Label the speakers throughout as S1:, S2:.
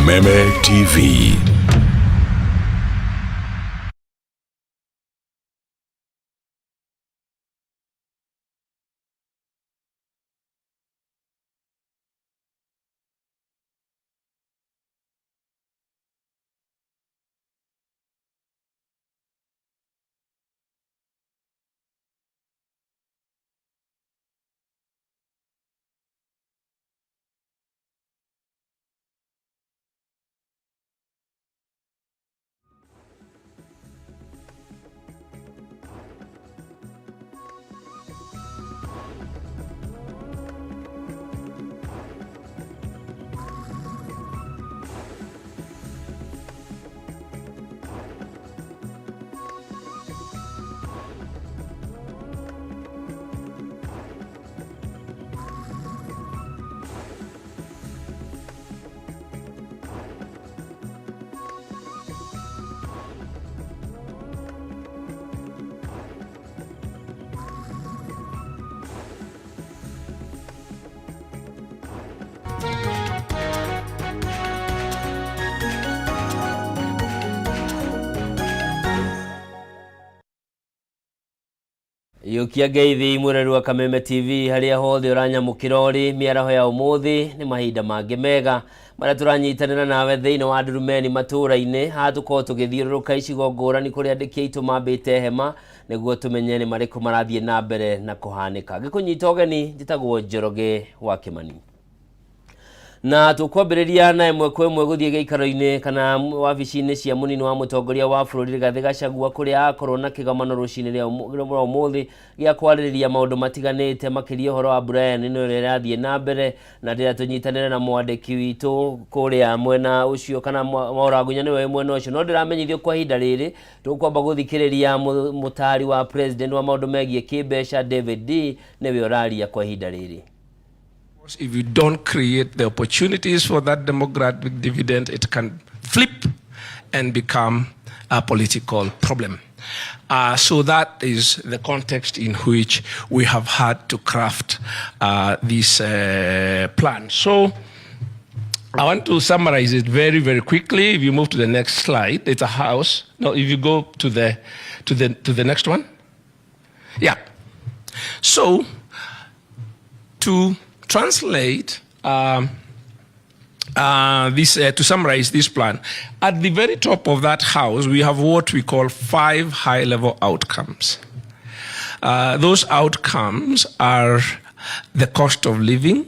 S1: Kameme TV.
S2: Yũkia ngeithi mwĩrori wa Kameme TV harĩa hothe ũranyamũkĩra ũrĩ mĩaraho ya ũmũthĩ nĩ mahinda mangĩ mega marĩa tũranyitanĩra nawe thĩinĩ wa ndurumeni matũũra-inĩ haha tũkorwo tũgĩthiũrũrũka icigo ngũrani kũrĩa andĩki aitũ mambĩte hema nĩguo tũmenye nĩ marĩkũ marathiĩ na mbere na kũhanĩka. Ngĩkũnyita ũgeni njĩtagwo Njoroge wa Kĩmani. Na tũkwambĩrĩria na ĩmwe kwa ĩmwe gũthiĩ gĩikaro-inĩ kana wabici-inĩ cia mũnini wa mũtongoria wa bũrũri Rigathĩ Gachagua kũrĩa akorwo na kĩgomano rũcinĩ rwa ũmũthĩ gĩa kwarĩrĩria maũndũ matiganĩte makĩria ũhoro wa mbura ya Nino ĩrĩa ĩrathiĩ na mbere na ndĩra tũnyitanĩre na mwandĩki witũ kũrĩa mwena ũcio kana Mwaura Ngunya nĩwe wĩ mwena ũcio no ndĩramenyithio kwa ihinda rĩrĩ tũkwamba gũthikĩrĩria mũtaari wa president wa maũndũ megiĩ kĩmbeca David D nĩwe ũraria kwa ihinda rĩrĩ.
S3: If you don't create the opportunities for that demographic dividend, it can flip and become a political problem. So that is the context in which we have had to craft this plan. So I want to summarize it very, very quickly. If you move to the next slide, it's a house. No, if you go to the next one. Yeah. So to translate this, to summarize this plan, at the very top of that house, we have what we call 5 high-level outcomes. Those outcomes are the cost of living.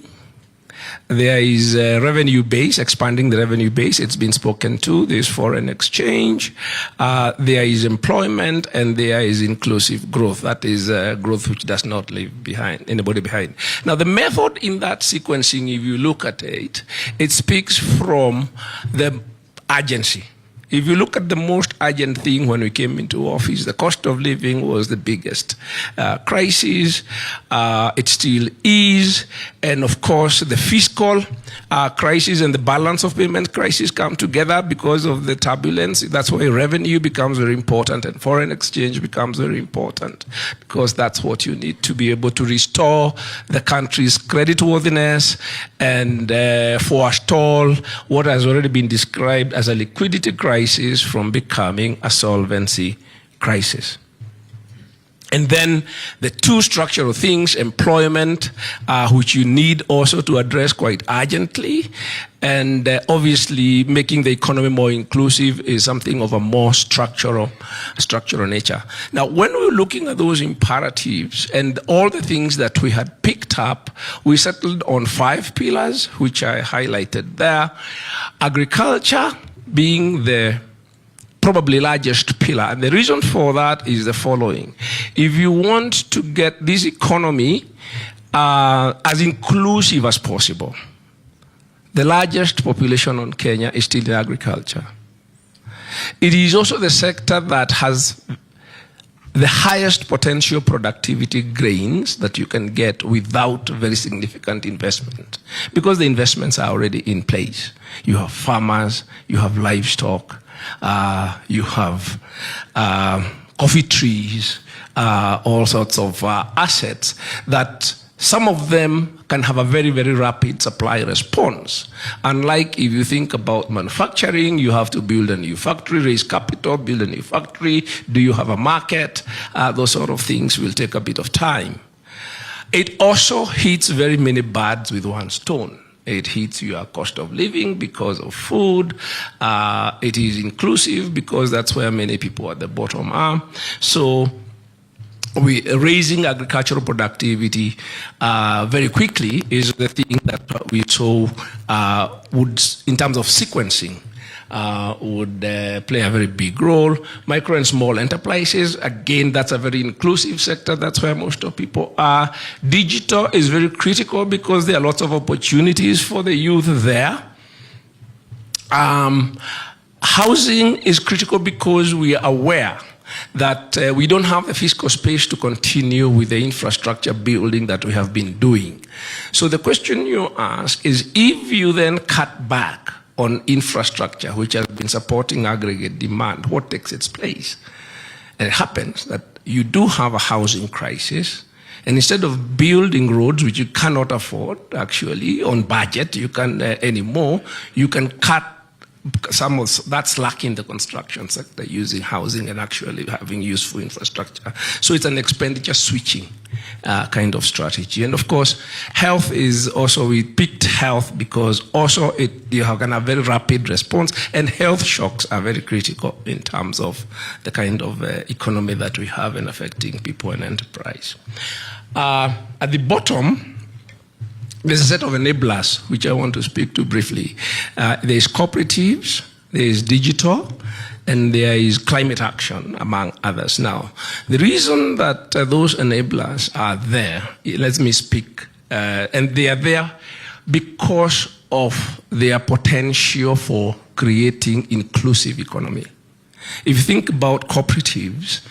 S3: There is a revenue base, expanding the revenue base. It's been spoken to. There's foreign exchange. There is employment, and there is inclusive growth. That is growth which does not leave behind anybody behind. Now, the method in that sequencing, if you look at it, it speaks from the urgency. If you look at the most urgent thing when we came into office, the cost of living was the biggest crisis. It still is. And of course, the fiscal crisis and the balance of payment crisis come together because of the turbulence. That's why revenue becomes very important and foreign exchange becomes very important, because that's what you need to be able to restore the country's creditworthiness and forestall what has already been described as a liquidity crisis from becoming a solvency crisis. And then the two structural things, employment, which you need also to address quite urgently, and obviously making the economy more inclusive is something of a more structural nature. Now, when we were looking at those imperatives and all the things that we had picked up, we settled on 5 pillars, which I highlighted there. Agriculture being the probably largest pillar. And the reason for that is the following. If you want to get this economy as inclusive as possible, the largest population on Kenya is still in agriculture. It is also the sector that has the highest potential productivity gains that you can get without very significant investment, because the investments are already in place. You have farmers, you have livestock, you have coffee trees, all sorts of assets that Some of them can have a very, very rapid supply response. Unlike if you think about manufacturing, you have to build a new factory, raise capital, build a new factory. Do you have a market? Those sort of things will take a bit of time. It also hits very many birds with one stone. It hits your cost of living because of food. It is inclusive because that's where many people at the bottom are. So we raising agricultural productivity very quickly is the thing that we saw would, in terms of sequencing, would play a very big role. Micro and small enterprises, again, that's a very inclusive sector. That's where most of people are. Digital is very critical because there are lots of opportunities for the youth there. Housing is critical because we are aware that we don't have the fiscal space to continue with the infrastructure building that we have been doing. So the question you ask is, if you then cut back on infrastructure, which has been supporting aggregate demand, what takes its place? And it happens that you do have a housing crisis, and instead of building roads, which you cannot afford actually on budget, you can anymore, you can cut some of that's lacking in the construction sector, using housing and actually having useful infrastructure. So it's an expenditure switching kind of strategy. And of course, health is also, we picked health because also you have a very rapid response, and health shocks are very critical in terms of the kind of economy that we have and affecting people and enterprise. At the bottom, there's a set of enablers, which I want to speak to briefly. There's cooperatives, there's digital, and there is climate action, among others. Now, the reason that those enablers are there, let me speak, and they are there because of their potential for creating inclusive economy. If you think about cooperatives,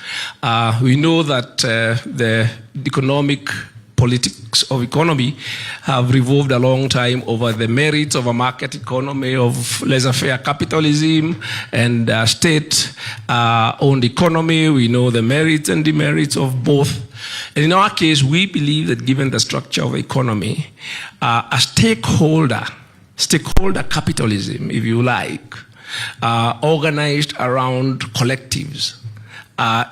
S3: we know that the economic politics of economy have revolved a long time over the merits of a market economy, of laissez-faire capitalism and state-owned economy. We know the merits and demerits of both. And in our case, we believe that given the structure of the economy, a stakeholder capitalism, if you like, organized around collectives,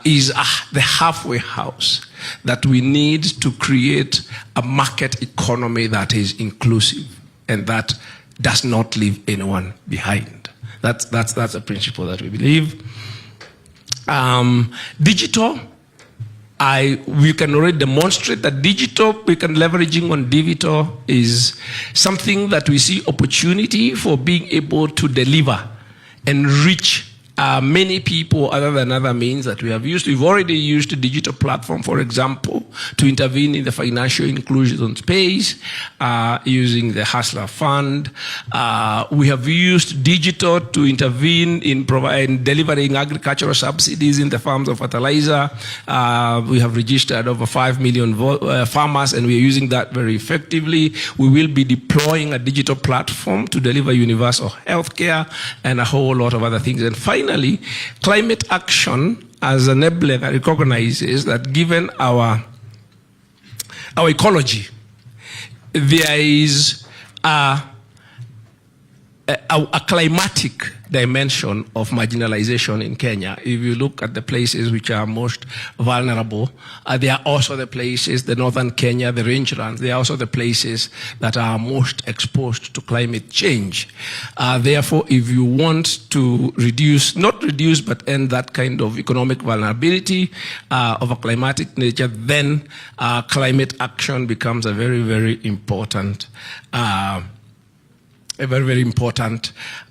S3: is the halfway house that we need to create a market economy that is inclusive and that does not leave anyone behind. That's a principle that we believe. Digital, we can already demonstrate that digital, we can leveraging on digital is something that we see opportunity for being able to deliver and reach many people other than other means that we have used. We've already used the digital platform, for example, to intervene in the financial inclusion space, using the Hustler Fund. We have used digital to intervene in delivering agricultural subsidies in the forms of fertilizer. We have registered over 5 million farmers, and we are using that very effectively. We will be deploying a digital platform to deliver universal healthcare and a whole lot of other things. And finally, climate action as an enabler that recognizes that given our ecology, there is a climatic dimension of marginalization in Kenya. If you look at the places which are most vulnerable, they are also the places, the northern Kenya, the rangelands, they are also the places that are most exposed to climate change. Therefore, if you want to reduce, not reduce, but end that kind of economic vulnerability of a climatic nature, then climate action becomes a very, very important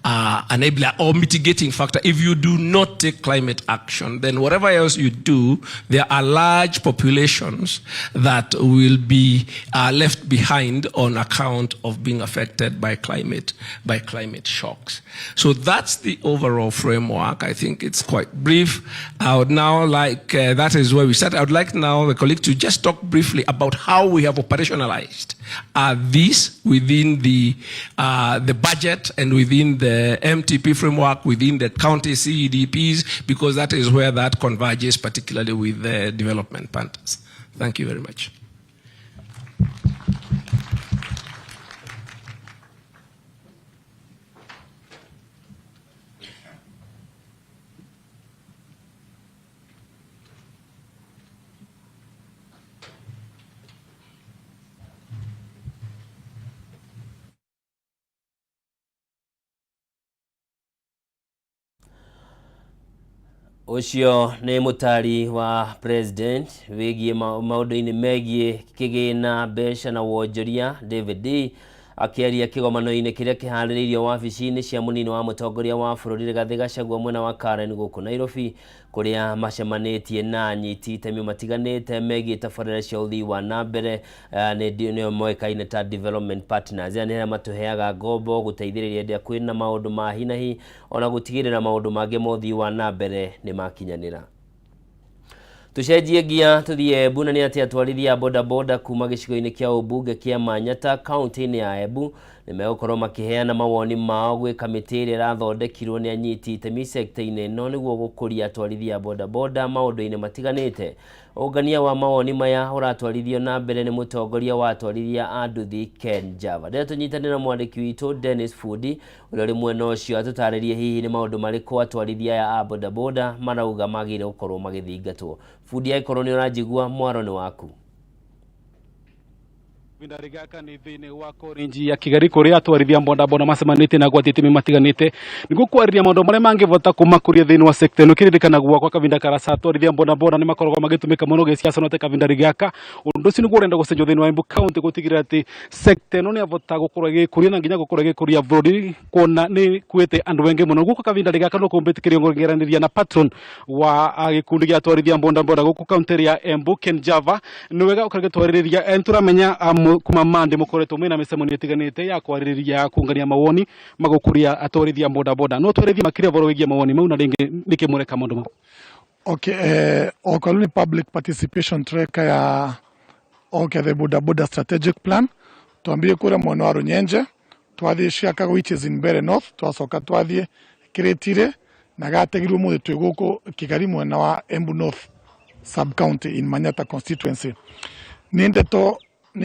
S3: enabler or mitigating factor. If you do not take climate action, then whatever else you do, there are large populations that will be left behind on account of being affected by climate shocks. So that's the overall framework. I think it's quite brief. I would now like, that is where we start. I would like now the colleague to just talk briefly about how we have operationalized this within the budget and within the MTP framework, within the county CEDPs, because that is where that converges, particularly with the development partners. Thank you very much.
S2: Ũcio nĩ mũtari wa president wĩgiĩ maũndũ-inĩ megiĩ kĩgĩna, mbeca na wonjoria David Ndii akĩaria kĩgomano-inĩ kĩrĩa kĩharĩrĩirio wabici-inĩ cia mũnini wa mũtongoria wa bũrũri Rigathĩ Gachagua mwena wa Karen gũkũ Nairobi, kũrĩa macemanĩtie na anyiti itemi matiganĩte megiĩ tabarĩra cia ũthii wa na mbere, nĩo moĩkaine ta development partners. Aya nĩ arĩa matũheaga ngombo gũteithĩrĩria hĩndĩ ĩrĩa kwĩna maũndũ ma hi na hi, ona gũtigĩrĩra maũndũ mangĩ ma ũthii wa na mbere nĩ makinyanĩra. Tũcenjie ngia tũthiĩ Embu, na nĩ atĩ atwarithia a bodaboda kuma gĩcigo-inĩ kĩa ũmbunge kĩa Manyata kaunti-inĩ ya Embu nĩ megũkorwo makĩheana mawoni mao gwĩ kamĩtĩ ĩrĩa ĩrathondekirwo nĩ anyiti itemi sekta-inĩ ĩno nĩguo gũkũria atwarithia a bodaboda maũndũ-inĩ matiganĩte. Ũngania wa mawoni maya ũratwarithio na mbere nĩ mũtongoria wa atwarithia a nduthi Ken Java. Ndĩrenda tũnyitanĩre na mwandĩki witũ Dennis Fundi ũrĩa ũrĩ mwena ũcio atũtarĩrie hihi nĩ maũndũ marĩkũ atwarithia aya a bodaboda marauga magĩrĩire gũkorwo magĩthingatwo. Fundi, angĩkorwo nĩ ũranjigua, mwaro nĩ waku.
S1: Ihinda rĩgaka nĩ thĩinĩ wa korinji ya Kigali kũrĩa atwarithia bodaboda macemanĩtie na agwati itemi matiganĩte nĩguo kwarĩria maũndũ marĩa mangĩbota kũmakũria thĩinĩ wa sekta ĩno. Kĩririkanagwo kwa kahinda karasa atwarithia bodaboda nĩ makoragwo magĩtũmĩka mũno gĩciaca no te kahinda gaka ũndũ ũcio nĩguo ũrenda gũcenjio thĩinĩ wa Embu County gũtigĩrĩra atĩ sekta ĩno nĩ yavota gũkorwo ĩgĩkũria na nginya gũkorwo ĩgĩkũria bũrũri kuona nĩ kuĩte andũ aingĩ mũno. Gũkũ kahinda gaka no kũmbĩtĩkĩrio ngĩaranĩria na patron wa gĩkundi gĩa atwarithia bodaboda gũkũ kaunti ya Embu Ken Java. Nĩ wega ũkarege twarĩrĩria, nĩtũramenya kuma mande mũkoretwo mwĩna mĩcemanio ĩtiganĩte ya kwarĩrĩria ya kũngania mawoni magũkũria atwarithia bodaboda, no twarĩrie makĩria ũhoro wĩgiĩ mawoni mau na rĩngĩ nĩkĩ mũreka maũndũ mau?
S4: Okay, okorwo ni public participation tracker ya, okay, the boda boda strategic plan, twambie kuria mwena wa Runyenje, twathie Ciakago, which is in Mbeere North, twacoka twathie Kiritire na gategirwo muthi twi guku Kigari mwena wa Embu North sub county in Manyata constituency. Nĩ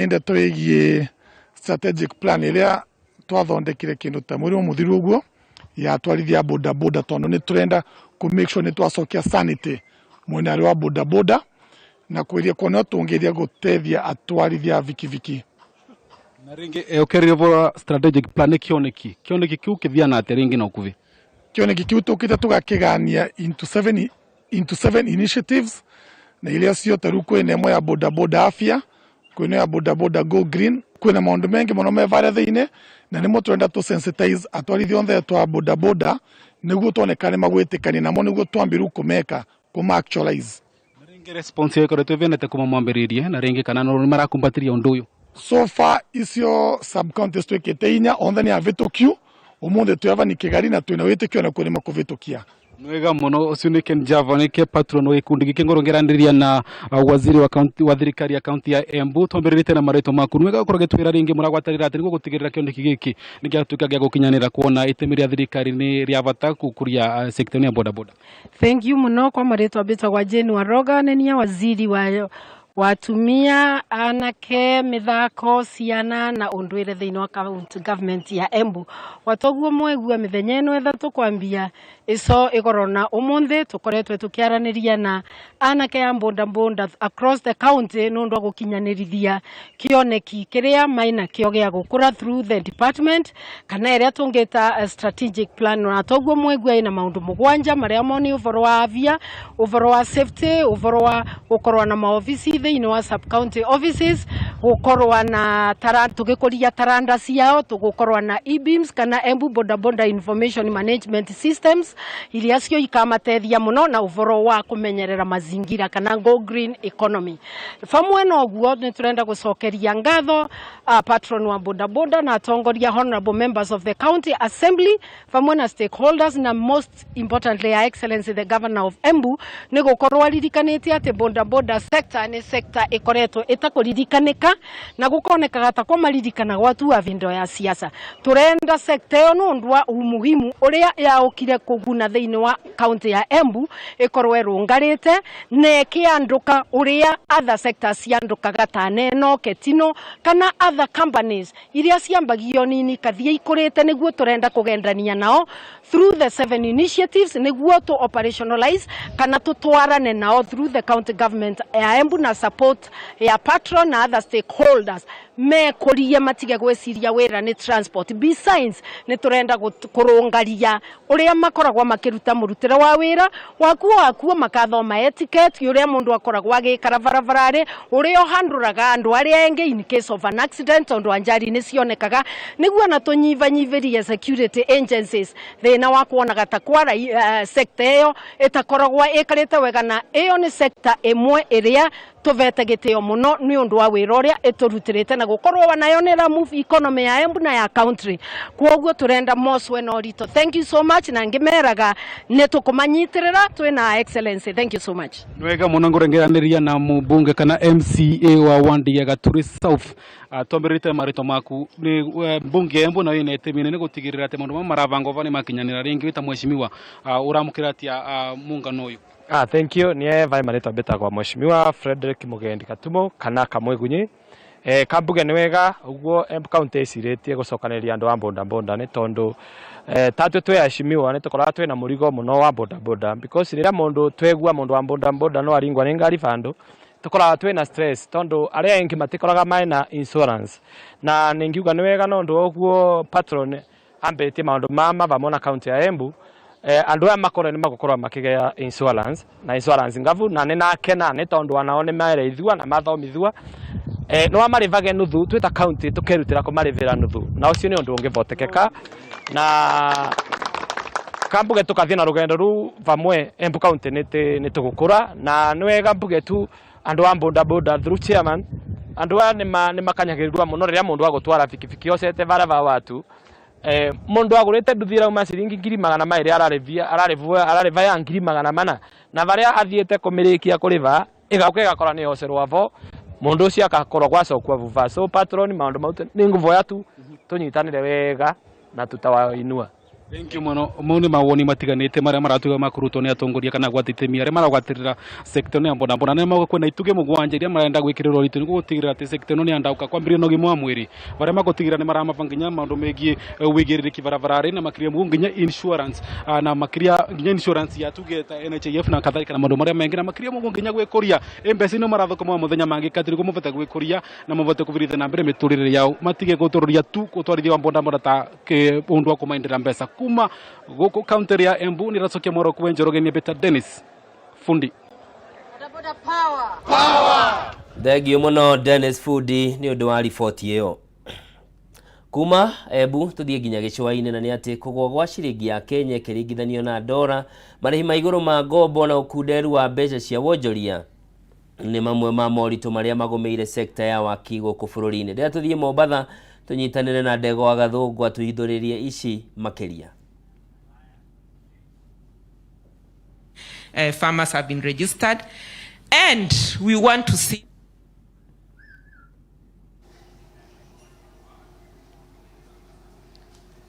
S4: ndeto ĩgiĩ strategic plan ĩrĩa twathondekire kĩndũ ta mweri mũthiru ũguo ya atwarithia boda boda, tondũ nĩ tũrenda kũ make sure nĩ twacokia sanity mwena wa boda boda na kwĩria kuona tũngĩria gũteithia atwarithia a vikiviki.
S1: Na rĩngĩ, ũkĩarĩria ũhoro wa strategic plan, nĩ kĩoneki kĩu kĩthiana atĩa rĩngĩ na ũkuhĩ?
S4: Kĩoneki kĩu tũkĩte tũgakĩgania into seven initiatives, na iria cio ta rĩu kwĩna ĩmwe ya boda boda afya, kwĩna ya boda boda go green, kwĩna maũndũ mengi mũno me varĩa thĩinĩ, na nĩmo tũrenda tũ sensitize atwarithia othe twa boda boda nĩguo tuone kana nĩ magwĩtĩkania namo nĩguo twambie rĩu kũmeka kũma actualize.
S1: Na rĩngĩ response ĩyo ĩkoretwo ĩvenete kuma mwambĩrĩrie, na rĩngĩ kana no nĩ marakumbatĩria ũndũ ũyũ?
S4: So far icio sub counties twĩkĩte inya, onthe nĩ avĩtũkiu. Ũmũthĩ twĩ ava nĩ Kĩgari na twĩna wĩtĩkio na nĩ makũvĩtũkia.
S1: Nwega mũno. Ũcio nĩ Ken Java, nĩke patron wa gĩkundi gĩkĩ ngorwo ngĩaranĩria na waziri wa kaunti wa thirikari ya kaunti ya Embu. Twambĩrĩrĩte na marĩtwa maku. Nwega gũkorwo gĩtwĩra rĩngĩ mũragwatanĩra atĩ nĩguo gũtigĩrĩra kĩoneki gĩkĩ nĩ gĩatuĩka gĩa gũkinyanĩra, kuona itemi rĩa thirikari nĩ rĩa bata gũkũria sekta ĩno ya bodaboda.
S5: Thank you muno. Kwa marĩtwa mbĩtagwa Jane Waroga, nĩ waziri wa atumia, anake, mĩthako, ciana na ũndũire thĩinĩ wa county government ya Embu. Watoguo mwegua mĩthenya ĩno 3 kwambia ico igorona ũmũthĩ tũkoretwe tũkĩaranĩria na anake a bodaboda across the county nĩ ũndũ wa gũkinyanĩrithia kĩoneki kĩrĩa maina kĩo gĩa gũkũra through the department kana ĩrĩa tũngĩta strategic plan. Na toguo mwegua ĩna maũndũ mũgwanja marĩa mo nĩ ũboro wa afya, ũboro wa safety, ũboro wa gũkorwo na maobici thĩinĩ wa sub county offices, gũkorwo na tara, tũgĩkũria taranda ciao, tũgũkorwo na eBIMS kana Embu Bodaboda Information Management Systems iria cio ikamateithia mũno, na ũboro wa kũmenyerera mazingira kana go green economy. Famwe na ũguo nĩ tũrenda gũcokeria ngatho patron wa bodaboda na atongoria, honorable members of the county assembly, famwe na stakeholders, na most importantly Her Excellency the Governor of Embu nĩ gũkorwo aririkanĩte atĩ bodaboda sector nĩ sector ĩkoretwo ĩtakũririkanĩka na gũkonekaga ta kwamaririkana gwatua vindo ya siasa. Tũrenda sector ĩyo nĩ ũndũ wa umuhimu ũrĩa yaũkire kũguna thĩinĩ wa county ya Embu ĩkorwo ĩrũngarĩte na ĩkĩandũka ũrĩa other sectors ciandũkaga ta Neno, Ketino kana other companies iria ciambagio nini kathiĩ ikũrĩte. Nĩguo tũrenda kũgendania nao through the seven initiatives nĩguo tũ operationalize kana tũtwarane nao through the county government ya Embu na support ya patron na other stakeholders. Mekũrie matige gwĩciria wĩra nĩ transport. Besides, nĩ tũrenda kũrũngaria ũrĩa makoragwo makĩruta mũrutĩre wa wĩra wakuo wakuo, makathoma etiquette, ũrĩa mũndũ akoragwo agĩkara barabararĩ, ũrĩa ũhandũraga andũ arĩa engĩ in case of an accident, tondũ anjari nĩ cionekaga, nĩguo na tũnyibanyibĩrie security agencies thĩna wa kuonaga ta kwara sector ĩyo ĩtakoragwo ĩkarĩte wega. Na ĩyo nĩ sector ĩmwe ĩrĩa tũvete gĩtĩo mũno nĩ ũndũ wa wĩra ũrĩa ĩtũrutĩrĩte na gũkorwo nayo nĩ ĩra move economy ya Embu na ya country. Kwoguo tũrenda moswe na ũritũ. Thank you so much, na ngĩmeraga nĩ tũkũmanyitĩrĩra twĩna Excellency. Thank you so much.
S1: Nĩ wega mũno. Ngũrengeranĩria na mũmbunge kana MCA wa wandi ya Gaturi South. Twambĩrĩrĩte marĩtwa maku nĩ mbunge ya Embu nayo ĩna itemi nene gũtigĩrĩra atĩ maũndũ mamwe marabangwo va nĩ makinyanĩra. Rĩngĩ wĩta mheshimiwa, ũramũkĩra atĩa muungano ũyũ?
S6: Ah, thank you. Nie vai marĩtwa mbĩtagwo Mheshimiwa Frederick Mugendi Katumo kana Kamwegunyi. Kambuge nĩ wega ũguo Embu County ĩcirĩtie gũcokanĩrĩria andũ a boda boda, nĩ tondũ tatue twĩ aheshimiwa nĩ tũkoragwo twĩna mũrigo mũno wa boda boda, because rĩrĩa mũndũ twegua mũndũ wa boda boda no aringwa nĩ ngari bandũ, tũkoragwo twĩna stress, tondũ arĩa aingĩ matikoraga mena insurance. Na ningiuga nĩ wega no ũndũ ũguo patron ambĩtie maũndũ ma vamwe na county ya Embu, andu aya makorwo nĩ magũkorwo makĩgĩa insurance na insurance ngavu, na nĩ nakena nĩ tondũ anao nĩ mareithua na mathomithua, no amarĩvage nuthu, twĩ ta county tũkerutĩra kũmarĩvĩra nuthu, na ũcio nĩ ũndũ ũngĩvotekeka. Na kambuge tũkathiĩ na rũgendo rũu vamwe, Embu County nĩ tũgũkũra. Na nĩ wega mbuge tu andũ a boda boda through chairman, andũ aya nĩ makanyagĩrĩrwo mũno rĩrĩa mũndũ agũtwara bikibiki ocete baraba watu, mundu agurite nduthi irauma ciringi 200,000, ararĩvia ararĩvua ararĩva ya 400,000, na varia athiĩte kũmĩrĩkia kũrĩva ĩgauka ĩgakora nĩ yocerwo vo, mundu ũcio akakorwo gwacokua vuva. So patron, maũndũ mau nĩ ngũvoya tu tũnyitanĩre wega na tutawainua.
S1: Thank you mũno. Mau nĩ mawoni matiganĩte marĩa maratuga makũrutwo nĩ atongoria kana gwatitemi arĩa maragwatĩrĩra sector ĩno ya bodaboda, na mauga kwĩna itugĩ mũgwanja iria marenda gwĩkĩrĩrwo ũritũ nĩguo gũtigĩrĩra atĩ sector ĩno nĩ yandauka, kwambĩrĩria na ũgima wa mwĩrĩ, barĩa magũtigĩrĩra nĩ maramaba nginya maũndũ megiĩ wĩigĩrĩrĩki barabararĩ, na makĩria mũno nginya insurance, na makĩria nginya insurance ya tuge ta NHIF na kadhalika, na maũndũ marĩa mengĩ, na makĩria mũno nginya gwĩkũria ĩ mbeca ino marathũkũma mũthenya mangĩka nĩguo mabote gwĩkũria na mabote kũbirithia na mbere mĩtũrĩre yao, matige gũtũrũria tu ũtwarithia wa bodaboda ta ũndũ wa kũmaindĩra mbeca. Kuma gũkũ kaunti ya Embu nĩ racokia mwaro kwa Njoroge, nĩ Beta Dennis Fundi.
S2: Thengio mũno Dennis Fundi nĩ ũndũ wa riboti ĩyo. Kuma Embu tũthiĩ nginya gĩcũa-inĩ, na nĩ atĩ kũgũa gwa ciringi ya Kenya ĩkĩringithanio na ndora, marĩhi ma igũrũ ma ngombo na ũkunderu wa mbeca cia wonjoria nĩ mamwe ma moritũ marĩa magũmĩire sekta ya waki gũkũ bũrũri-inĩ. Rĩrĩa tũthiĩ Mombatha tũnyitanĩre na Ndego wa Gathũngũ atũhithũrĩrie ici makĩria.
S7: Farmers have been registered, and we want to see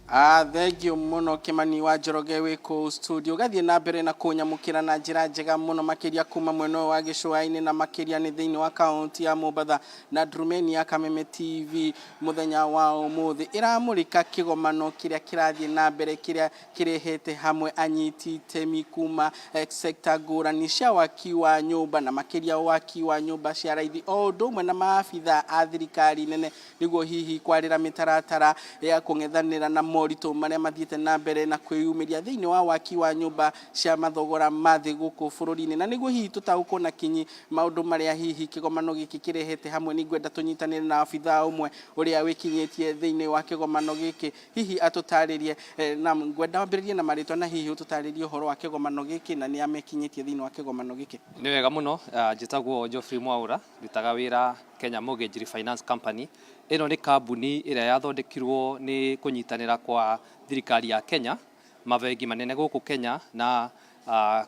S8: Ah, thank you mũno Kimani wa Njoroge wĩ kũu studio, ũgathiĩ na mbere na kũnyamũkĩra na njĩra njega mũno makĩria kuma mwena ũyũ wa gĩcũa-inĩ, na makĩria nĩ thĩinĩ wa kaunti ya Mombatha. Na Ndurumeni ya Kameme TV mũthenya wa ũmũthĩ ĩramũrĩka kĩgomano kĩrĩa kĩrathiĩ na mbere, kĩrĩa kĩrehete hamwe anyiti itemi kuma sekta ngũrani cia waki wa nyũmba, na makĩria waki wa nyũmba cia raithi, o ũndũ ũmwe na maabitha a thirikari nene, nĩguo hihi kwarĩra mĩtaratara ya kũng'ethanĩra na moritũ marĩa mathiĩte na mbere na kwĩyumĩria thĩinĩ wa waki wa nyũmba cia mathogora ma thĩ gũkũ bũrũri-inĩ. Na nĩguo hihi tũtaũkwo na kinyi maũndũ marĩa hihi kĩgomano gĩkĩ kĩrehete hamwe, nĩ ngwenda tũnyitanĩre na abithaa ũmwe ũrĩa wĩkinyĩtie thĩinĩ wa kĩgomano gĩkĩ, hihi atũtarĩrie. Na ngwenda wambĩrĩrie na marĩtwa, na hihi ũtũtarĩrie ũhoro wa kĩgomano gĩkĩ na nĩ amekinyĩtie thĩinĩ wa kĩgomano gĩkĩ.
S9: Nĩ wega mũno. Njĩtagwo Geoffrey Mwaũra, ndutaga wĩra Kenya Mortgage Refinance Company. Ĩno nĩ kambuni ĩrĩa yathondekirwo nĩ kũnyitanĩra kwa thirikari ya Kenya, mabengi manene gũkũ Kenya na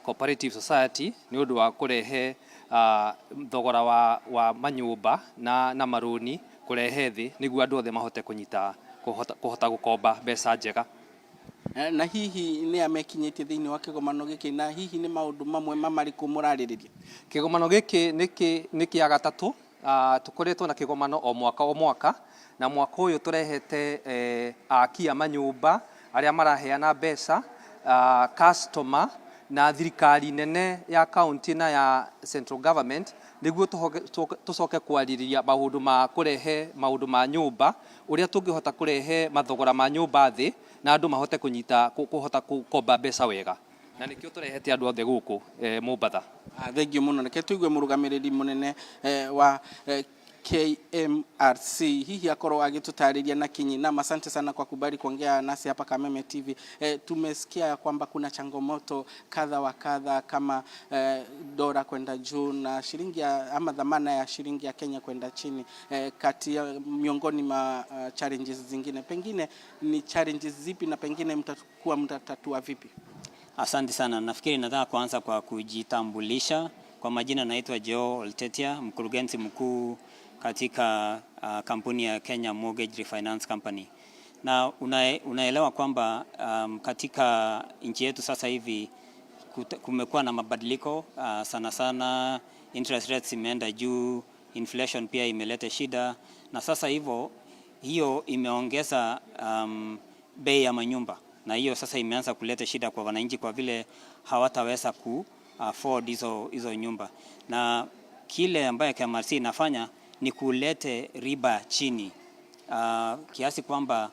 S9: Cooperative Society, nĩ ũndũ wa kũrehe thogora wa manyũmba na marũni kũrehe thĩ, nĩguo andũ othe mahote kũnyita kũhota gũkomba mbeca njega.
S8: Na hihi nĩ amekinyĩtie thĩinĩ wa kĩgomano gĩkĩ, na hihi nĩ maũndũ mamwe mamarĩkũ mũrarĩrĩria?
S9: Kĩgomano gĩkĩ nĩ kĩa gatatũ. Tũkoretwo na kĩgomano o mwaka o mwaka, na mwaka ũyũ tũrehete aki a manyũmba, arĩa maraheana mbeca, customer. Na thirikari nene ya county na ya central government nĩguo tũcoke kwarĩrĩria maũndũ ma kũrehe maũndũ ma nyũmba, ũrĩa tũngĩhota kũrehe mathogora ma nyũmba thĩ na andũ mahote kũnyita kũhota gũkomba mbeca wega, na nĩkĩo tũrehete andũ othe gũkũ Mombatha.
S8: Ah, thengiũ mũno. Reke tũigue mũrũgamĩrĩri mũnene wa KMRC hihi akorwo agĩtũtarĩria na kinyi. Naam, asante sana kwa kubali kuongea nasi hapa Kameme TV. Tumesikia ya kwamba kuna changamoto kadha wa kadha kama dola kwenda juu na shilingi ya, ama dhamana ya shilingi ya Kenya kwenda chini, kati ya miongoni mwa challenges zingine. Pengine ni challenges zipi na pengine mtakuwa mtatatua vipi?
S10: Asante sana. Nafikiri nataka kuanza kwa kujitambulisha. Kwa majina naitwa Joe Oltetia, mkurugenzi mkuu katika kampuni ya Kenya Mortgage Refinance Company. Na unaelewa kwamba katika nchi yetu sasa hivi kumekuwa na mabadiliko, sana sana interest rates imeenda juu, inflation pia imeleta shida, na sasa hivyo hiyo imeongeza bei ya manyumba, na hiyo sasa imeanza kuleta shida kwa wananchi kwa vile hawataweza ku afford hizo nyumba. Na kile ambayo KMRC inafanya ni kulete riba chini, kiasi kwamba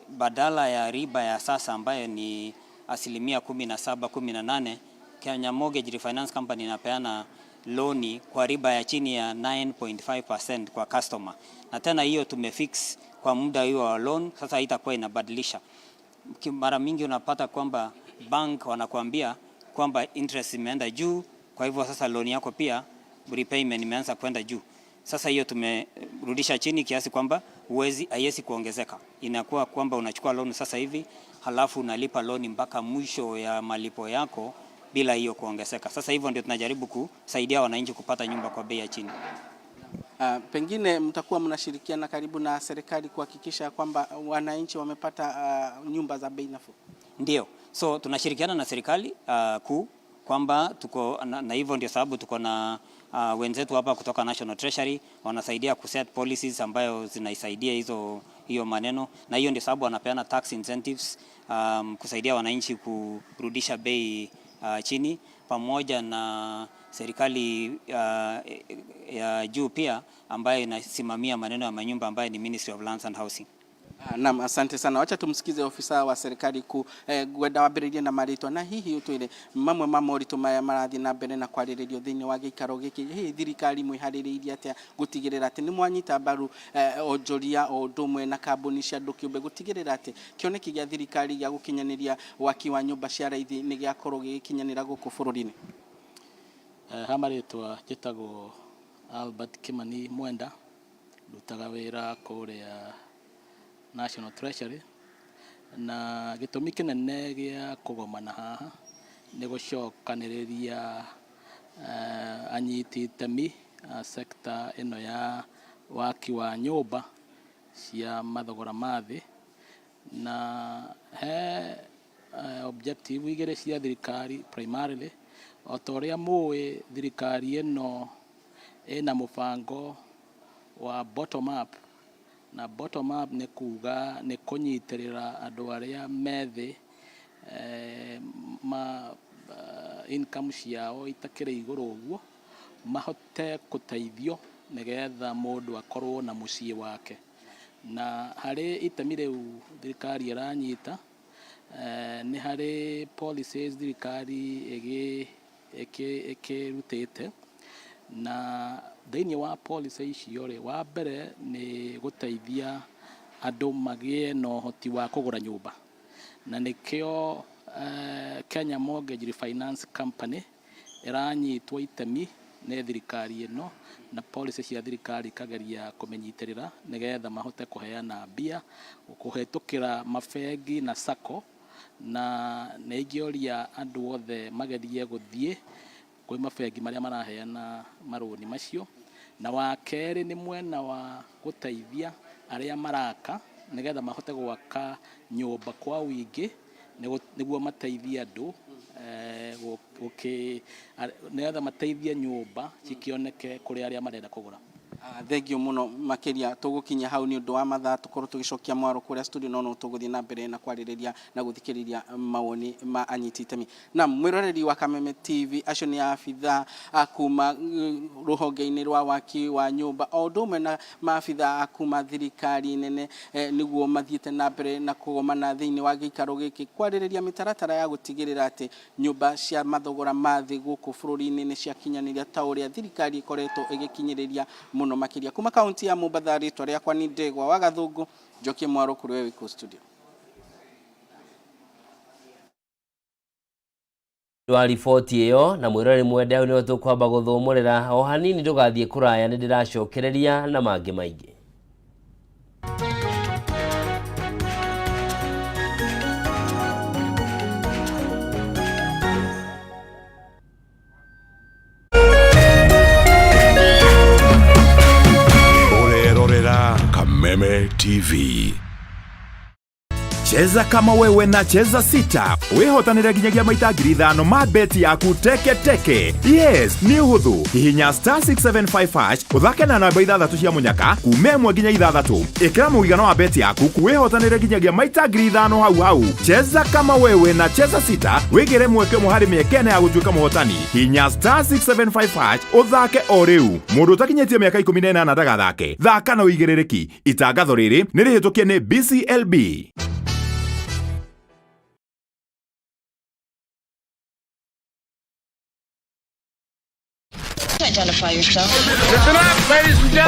S10: badala ya riba ya sasa ambayo ni 17%, 18, Kenya Mortgage Refinance Company inapeana loni kwa riba ya chini ya 9.5% kwa customer, na tena hiyo tumefix kwa muda hiyo wa loan, sasa haitakuwa inabadilisha. Mara mingi unapata kwamba bank wanakuambia kwamba interest imeenda juu, kwa hivyo sasa loan yako pia repayment imeanza kwenda juu. Sasa hiyo tumerudisha chini kiasi kwamba huwezi, haiwezi kuongezeka. Inakuwa kwamba unachukua loan sasa hivi halafu unalipa loan mpaka mwisho ya malipo yako bila hiyo kuongezeka. Sasa hivyo ndio tunajaribu kusaidia wananchi kupata nyumba kwa bei ya chini.
S8: Pengine mtakuwa mnashirikiana karibu na serikali kuhakikisha kwamba wananchi wamepata nyumba za bei nafuu.
S10: Ndio, so tunashirikiana na serikali kuu kwamba tuko na hivyo ndio sababu tuko na wenzetu hapa kutoka National Treasury wanasaidia kuset policies ambayo zinaisaidia hiyo maneno, na hiyo ndio sababu wanapeana tax incentives kusaidia wananchi kurudisha bei chini, pamoja na serikali ya juu pia ambayo inasimamia maneno ya manyumba ambayo ni Ministry of Lands and Housing.
S8: Ah, naam, asante sana. Wacha tumsikize ofisa wa serikali kuu. Ngwenda wambĩrĩrie na marĩtwa na hihi ũtwĩre mamwe ma moritũ marĩa marathiĩ na mbere na kwarĩrĩrio thĩinĩ wa gĩikaro gĩkĩ. Hihi thirikari mwĩharĩrĩirie atĩa gũtigĩrĩra atĩ nĩ mwanyita mbaru onjoria o ũndũ ũmwe na kambuni cia andũ kĩũmbe gũtigĩrĩra atĩ kĩoneki gĩa thirikari gĩa gũkinyanĩria waki wa nyũmba cia raithi nĩ gĩakorwo gĩgĩkinyanĩra gũkũ bũrũri-inĩ?
S11: Ha marĩtwa njĩtagwo Albert Kimani Mwenda, ndutaga wĩra kũrĩa National Treasury, na gĩtũmi kĩnene gĩa kũgomana haha nĩ gũcokanĩrĩria anyiti itemi a sector ĩno ya waki wa nyũmba cia mathogora ma thĩ. Na he objective igĩrĩ cia thirikari primarily. O ta ũrĩa mũĩ, thirikari ĩno ĩna mũbango wa bottom up, na bottom up nĩ kuga nĩ kũnyitĩrĩra andũ arĩa me thĩ, ma income ciao itakĩrĩ igũrũ ũguo, mahote gũteithio nĩgetha mũndũ akorwo na mũciĩ wake. Na harĩ itemi rĩu thirikari ĩranyita, nĩ harĩ policies thirikari ĩkĩrutĩte, na thĩinĩ wa policy icio rĩ, wa mbere nĩ gũteithia andũ magĩe na ũhoti wa kũgũra nyũmba, na nĩkĩo Kenya Mortgage Refinance Company ĩranyitwo itemi nĩ thirikari ĩno, na policy cia thirikari ikageria kũmĩnyitĩrĩra nĩgetha mahote kũheana mbia kũhĩtũkĩra mabengi na sacco. Na nĩ ingĩũria andũ othe magerie gũthiĩ kwĩ mabengi marĩa maraheana marũni macio. Na wa kerĩ nĩ mwena wa gũteithia arĩa maraka nĩgetha mahote gwaka nyũmba kwa ũingĩ, nĩguo mateithie andũ, nĩgetha mateithie nyũmba cikĩoneke kũrĩ arĩa marenda kũgũra.
S8: Thengio muno makiria. Tugukinya hau ni undu wa mathaa, tukorwo tugicokia mwaro kuria studio, no no tuguthie na mbere na kwaririria na guthikiriria mawoni ma anyiti itemi. Na mwiroreri wa Kameme TV, acio ni abitha kuma ruhonge-inĩ rwa waki wa nyũmba o ũndũ ũmwe na maabitha a kuma thirikari nene, nĩguo mathiĩte na mbere na kũgomana thĩinĩ wa gĩikaro gĩkĩ kwarĩrĩria mĩtaratara ya gũtigĩrĩra atĩ nyũmba cia mathogora ma thĩ gũkũ bũrũri-inĩ nĩ ciakinyanĩria ta ũrĩa thirikari ĩkoretwo ĩgĩkinyĩrĩria mũno makĩria. Kuma kaunti ya Mombatha, rĩtwa rĩakwa nĩ Ndegwa wa Gathũngũ. Njokie mwaro kũrĩ we wĩ studio.
S2: Wa riboti ĩyo na mwĩroreri mwende, hau nĩho tũkwamba gũthũmũrĩra o hanini. Ndũgathiĩ kũraya, nĩ ndĩracokereria na mangĩ maingĩ.
S12: Ũrerorera Kameme TV.
S13: Cheza kama wewe na Cheza Sita wihotanire nginyagia maita 5,000 ma beti yaku teke teke. Yes, nĩ ũhũthũ. Hihinya star 675 hash, ũthake na namba ithathatũ cia mũnyaka kuma 1 nginya 6. Ĩkĩra mũigana wa beti yaku, wĩhotanĩre nginyagia maita 5,000 hau hau. Cheza kama wewe na Cheza Sita, wĩgĩre mweke ũmwe harĩ mĩeke 4 ya gũtuĩka mũhotani. Hinya star 675 hash ũthake o rĩu. Mũndũ ũtakinyĩtie mĩaka 18 ndagathake. Thaka na ũigĩrĩrĩki. Itangatho rĩrĩ nĩ rĩhĩtũkie nĩ BCLB.
S14: Identify yourself.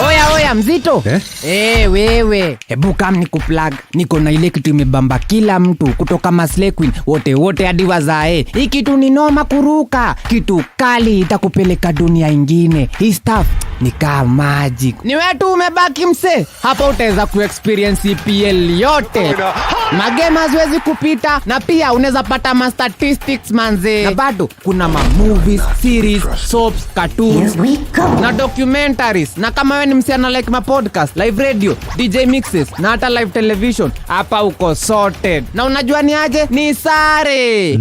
S15: Oya oya, mzito eh? Eh, wewe hebu kam ni kuplug. Niko na ile kitu imebamba kila mtu kutoka maslay queen wote wote hadi wazae. Hii kitu ni noma kuruka, kitu kali itakupeleka dunia ingine. Hii stuff ni kaa magic. Ni wewe tu umebaki mse hapa, utaweza kuexperience EPL yote, magame haziwezi kupita, na pia unaweza pata ma statistics manze, na bado kuna ma movies, series, soaps, cartoons na documentaries. Na kama wewe ni msichana, like ma podcast, live radio, DJ mixes na hata live television, hapa uko sorted. Na unajua ni aje? Ni sare,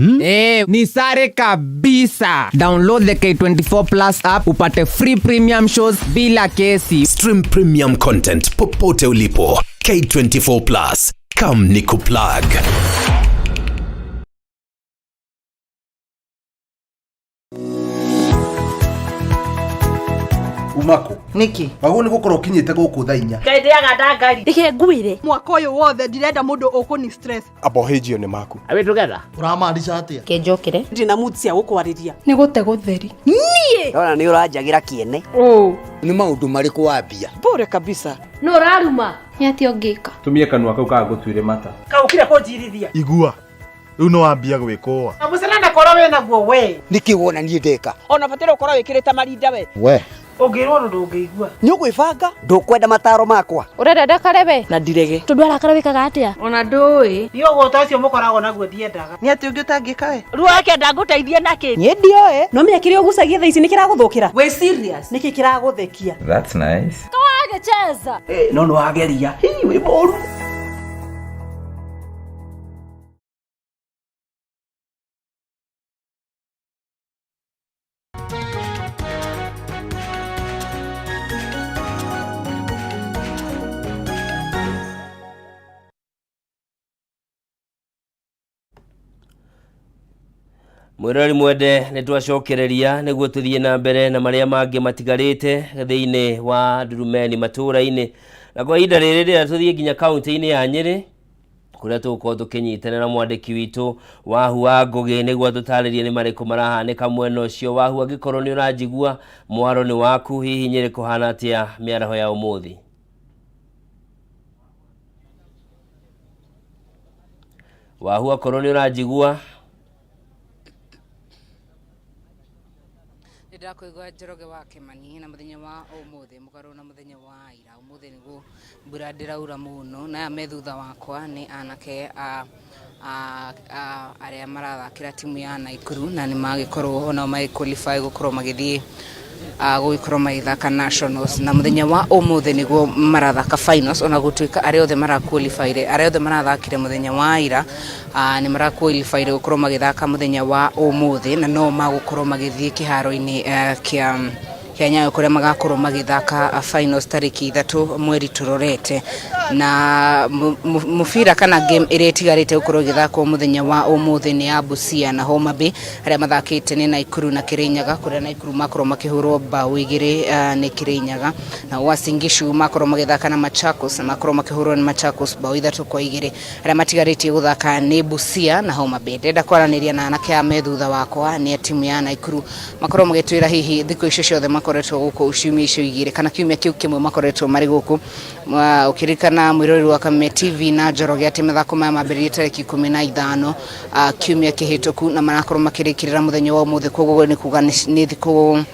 S15: ni sare kabisa. Download the K24 Plus app upate free premium shows bila kesi.
S12: Stream premium content popote ulipo. K24 Plus. Come nikuplug.
S16: Umako.
S17: Niki.
S16: Wagwo nĩ gũkorwo ũkinyĩte gũkũ thaa 4.
S18: Ngai ndĩaga ndangari.
S19: Reke ngwire, mwaka ũyũ wothe ndirenda mũndũ ũkũni stress.
S20: Abohĩjio nĩ maku.
S21: Are we together?
S16: Ũramaanisha atĩa?
S22: Kenjokere.
S23: Ndina mood cia gũkwarĩria.
S5: Nĩ gũte gũtheri.
S19: Niĩ
S24: Ndona nĩ ũranjagĩra kĩene.
S5: Ũ.
S24: Nĩ maũndũ marĩkũ wambia?
S23: Bure kabisa.
S25: Nũ ũraruma?
S26: Nĩ atĩa ũngĩka?
S20: Tumie kanua kau kagũtuire mata.
S18: Kaũkire kũnjirithia.
S27: Igua. Rĩu nĩ wambia gwĩkũa.
S18: Na mũcene korwo wĩ naguo we.
S24: Nĩkĩ wona niĩ ndeka?
S18: Ona bataire ũkorwo wĩkĩrĩte marinda we.
S24: We.
S18: Ũngĩrwo ũndũ ndũngĩigua.
S24: Nĩ ũgwĩbanga? Ndũkwenda mataro makwa.
S25: Ũrenda ndakare we?
S23: Na ndirege.
S25: Tondũ arakara wĩkaga atĩa?
S18: Ona ndũĩ. Niĩ ũgũta ũcio mũkoragwo naguo ndiendaga.
S17: Nĩ atĩ ũngĩ ũtangĩka we?
S18: Ruo wake ndangũteithia nakĩ?
S23: Niĩ ndioĩ. No menya kĩrĩa ũgucagia thaa ici nĩ kĩragũthũkĩra. Wĩ serious? Nĩkĩ kĩragũthekia?
S28: That's nice.
S25: Kawagĩcheza.
S24: Eh, no nĩ wageria. Hii wĩ mũru.
S2: Mwĩrori mwende, nĩ twacokereria nĩguo tũthiĩ na mbere na marĩa mangĩ matigarĩte thĩinĩ wa ndurumeni matũũra-inĩ, na kwa ihinda rĩrĩ rĩrĩa tũthiĩ nginya kaunti-inĩ ya Nyĩrĩ kũrĩa tũgũkorwo tũkĩnyitanĩra mwandĩki witũ Wahu wa Ngũgĩ nĩguo tũtarĩrie nĩ marĩkũ marahanĩka mwena ũcio. Wahu, angĩkorwo nĩ ũranjigua, mwaro nĩ waku. Hihi Nyĩrĩ kũhana atĩa mĩaraho ya ũmũthĩ? Wahu, akorwo nĩ ũranjigua.
S29: Ndĩrakũigua, Njoroge wa Kĩmani. Na mũthenya wa ũmũthĩ mũgarũ na mũthenya wa ira, ũmũthĩ nĩguo mbura ndĩraura mũno, na aya me thutha wakwa nĩ anake a arĩa marathakĩra timu ya Naikuru, na nĩ magĩkorwo onao magĩ qualify gũkorwo magĩthiĩ gũgĩkorwo magĩthaka nationals, na mũthenya wa ũmũthĩ nĩguo marathaka finals. Ona gũtuĩka arĩa othe mara qualify, arĩa othe marathakire mũthenya wa ira nĩ mara qualify gũkorwo magĩthaka mũthenya wa ũmũthĩ, na no magũkorwo magĩthiĩ kĩharo-inĩ kĩa Kĩa Nyayo kũrĩa magakorwo magĩthaka finals tarĩki 3 mweri tũrorete na mũbira kana game ĩrĩa ĩtigarĩte gũkorwo ĩgĩthakwo mũthenya wa ũmũthĩ nĩ ya Busia na Homa Bay arĩa mathakĩte nĩ Naikuru na Kirinyaga kũrĩa Naikuru makorwo makĩhũrwo mbaũ 2 nĩ Kirinyaga na Uasin Gishu makorwo magĩthaka na Machakos na makorwo makĩhũrwo nĩ Machakos mbaũ 3-2 arĩa matigarĩtie gũthaka nĩ Busia na Homa Bay. Ndĩrenda kwaranĩria na anake aya me thutha wakwa nĩ a timu ya Naikuru makorwo magĩtwĩra hihi thikũ icio ciothe makoretwo gũkũ ciumia icio 2 kana kiumia kĩu kĩmwe makoretwo marĩ gũkũ. Ũkĩririkana mwĩroreri wa Kameme TV na Njoroge atĩ mathako maya mambĩrĩirie tarĩki 15 kiumia kĩhĩtũku na marakorwo makĩrĩkĩrĩra mũthenya wa ũmũthĩ, koguo nĩ kuga nĩ thikũ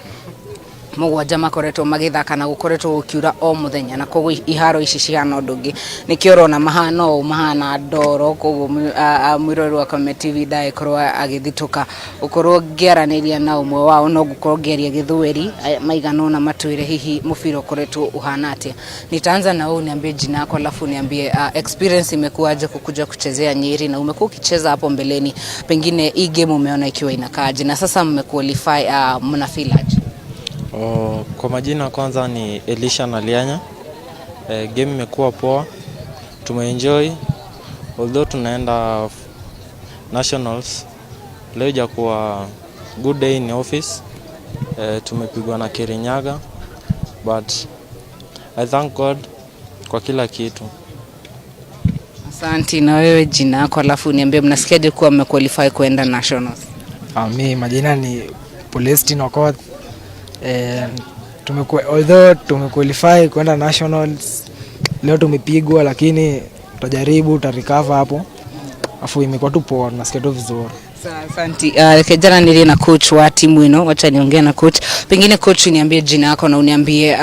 S29: 7 makoretwo magĩthaka na gũkoretwo gũkiura o mũthenya na koguo iharo ici cihana ũndũ ũngĩ nĩkĩo ũrona mahana ũũ mahana ndoro koguo mwĩroreri wa Kameme TV ndagĩkorwo agĩthitũka ũkorwo ngĩaranĩria na ũmwe wao no ngũkorwo ngĩaria gĩthweri maigana ũna matwĩre hihi mũbira ũkoretwo ũhana atĩa. Nitaanza na wewe uniambie jina lako alafu uniambie experience imekuwaje kukuja kuchezea Nyeri na umekuwa ukicheza hapo mbeleni, pengine hii game umeona ikiwa inakaaje na sasa mmequalify, mna feel aje?
S3: Kwa majina kwanza ni Elisha Nalianya. Game imekuwa poa, tumeenjoy although tunaenda nationals leo ijakuwa good day in office. Tumepigwa na Kirinyaga but I thank God kwa kila kitu.
S29: Asante. Na wewe jina lako alafu niambie mnasikiaje kuwa mmequalify kuenda nationals?
S4: Mi majina ni Palestine Okoth. Although tumequalify kwenda nationals leo tumepigwa, lakini tutajaribu, tutarecover hapo. Afu imekuwa tu poa, tunasikia tu vizuri.
S29: Asante. Jana nili na coach wa timu ino, wacha niongee na coach. Pengine coach uniambie jina yako na uniambie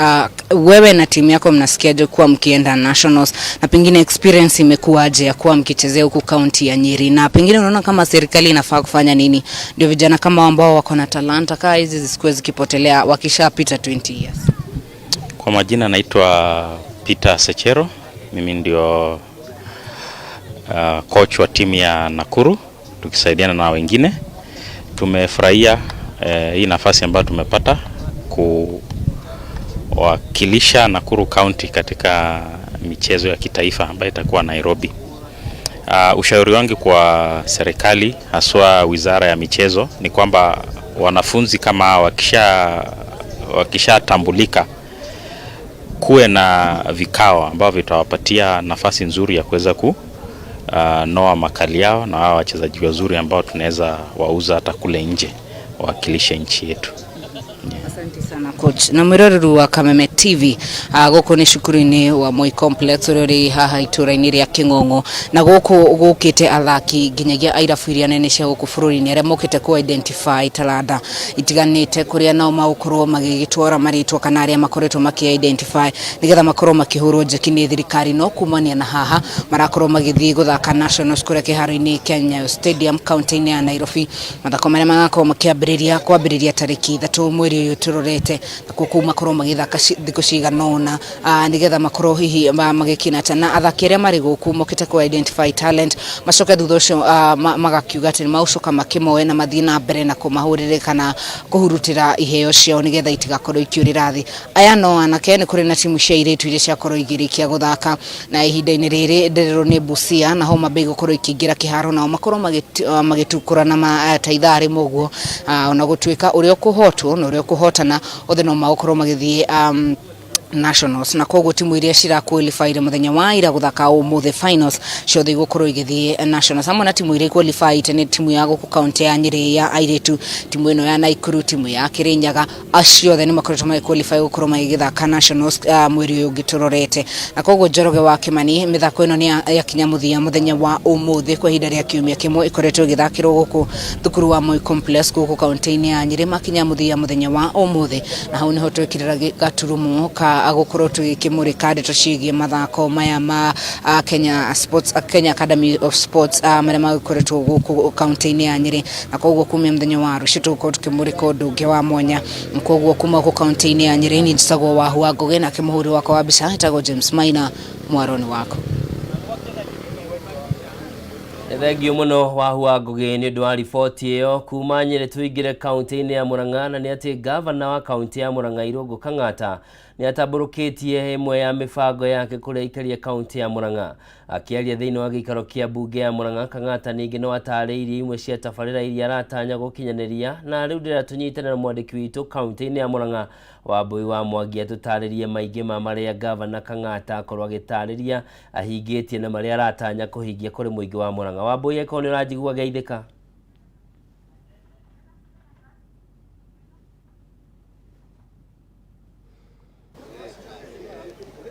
S29: wewe na timu yako mnasikiaje kuwa mkienda nationals na pengine experience imekuwaje ya kuwa mkichezea huku county ya Nyeri, na pengine unaona kama serikali inafaa kufanya nini ndio vijana kama ambao wako na talanta kaa hizi zisikuwe zikipotelea wakishapita 20 years?
S6: Kwa majina naitwa Peter Sechero, mimi ndio coach wa timu ya Nakuru tukisaidiana na wengine. Tumefurahia hii nafasi ambayo tumepata kuwakilisha Nakuru County katika michezo ya kitaifa ambayo itakuwa Nairobi. Ushauri wangu kwa serikali haswa wizara ya michezo ni kwamba wanafunzi kama hawa wakishatambulika kuwe na vikao ambavyo vitawapatia nafasi nzuri ya kuweza ku noa makali yao na hawa wachezaji wazuri ambao tunaweza wauza hata kule nje wawakilishe nchi yetu.
S29: Asante sana coach. Na mwiroreri wa Kameme TV, gũkũ nĩ cukuru-inĩ wa Moi Complex ũrĩa ũrĩ haha itũra-inĩ rĩa Kĩng'ong'o, na gũkũ gũkĩte athaki nginyagia airabu iria nene cia gũkũ bũrũri-inĩ arĩa mokĩte ku identify talanta itiganĩte kũrĩa nao magũkorwo magĩgĩtwara marĩtwa kana arĩa makoretwo makĩ identify nĩgetha makorwo makĩhũrwo njeki nĩ thirikari, no kumania na haha marakorwo magĩthiĩ gũthaka nationals kũrĩa kĩharo-inĩ kĩa Nyayo Stadium kaunti-inĩ ya Nairobi, mathako marĩa magakorwo makĩambĩrĩria kwambĩrĩria tarĩki 3 mweri ũyũ tũrorete, na kũu makorwo magĩthaka thikũ cigana ũna, nĩgetha makorwo hihi magĩkinata na athaki arĩa marĩ gũkũ mokĩte ku identify talent, macoke thutha ũcio magakiuga atĩ nĩmagũcoka makĩmoe na mathiĩ na mbere na kũmahũrĩre kana kũhurutĩra iheo ciao nĩgetha itigakorwo ikĩũrĩra thĩ. Aya no anake, nĩ kũrĩ na timu cia airĩtu iria ciakorwo igĩrĩkia gũthaka na ihinda-inĩ rĩrĩ ndĩrerwo nĩ Busia na Homa Bay gũkorwo ikĩingĩra kĩharo, nao makorwo magĩtukũrana ta ithaa rĩmwe ũguo, ona gũtuĩka ũrĩa ũkũhotwo na ũrĩa ũkũhotana othe no magũkorwo magĩthiĩ nationals, na koguo timu iria cira qualify muthenya wa ira guthaka umuthi finals ciothe igukorwo igithie nationals, hamwe na timu iria qualify nĩ timu ya guku county ya Nyeri ya airitu, timu ino ya Nakuru, timu ya Kirinyaga, acio othe nĩ makoretwo magi qualify gukorwo magigithaka nationals mweri uyu ungi turorete. Na koguo Njoroge wa Kimani, mithako ino ni yakinya muthia muthenya wa umuthi kwa ihinda ria kiumia kimwe ikoretwo igithakirwo guku thukuru wa Moi Complex guku kaunti-ini ya Nyeri, makinya muthia muthenya wa umuthi, na hau niho twikirira gaturumo ka gukorwo tugikimurika ndeto ciĩgiĩ mathako maya ma Kenya Sports, Kenya Academy of Sports, marĩa magĩkoretwo gũkũ kaunti-inĩ ya Nyeri, na koguo kumia mũthenya wa rũciũ tũgũkorwo tũkĩmũrĩka ũndũ ũngĩ wa mwanya. Koguo kuma gũkũ kaunti-inĩ ya Nyeri niĩ njĩtagwo Wahu wa Ngũgĩ, nake mũhũri wakwa wa mbica etagwo James Maina, mwaro nĩ waku.
S2: Nĩ thengio mũno Wahu wa Ngũgĩ nĩ ũndũ wa riboti ĩyo. Kuma Nyĩrĩ tũingĩre kaũntĩ-inĩ ya Mũrang'a, na nĩ atĩ ngavana wa kaũntĩ ya Mũrang'a Irũngũ Kang'ata nĩ atambũrũkĩtie ĩmwe ya mĩbango yake kũrĩ aikari a kaũntĩ ya Mũrang'a. Akĩaria thĩinĩ wa gĩikaro kĩa mbunge ya Mũrang'a, Kang'ata ningĩ no atarĩirie imwe cia tabarĩra iria aratanya gũkinyanĩria, na rĩu ndĩrenda tũnyitane na mwandĩki witũ kaũntĩ-inĩ ya Mũrang'a Wambũi wa Mwangi atũtarĩrie maingĩ ma marĩa ngavana Kang'ata akorwo agĩtarĩria ahingĩtie na marĩa aratanya kũhingia kũrĩ mũingĩ wa Mũrang'a. Wambũi, angĩkorwo nĩ ũranjigua geithĩka.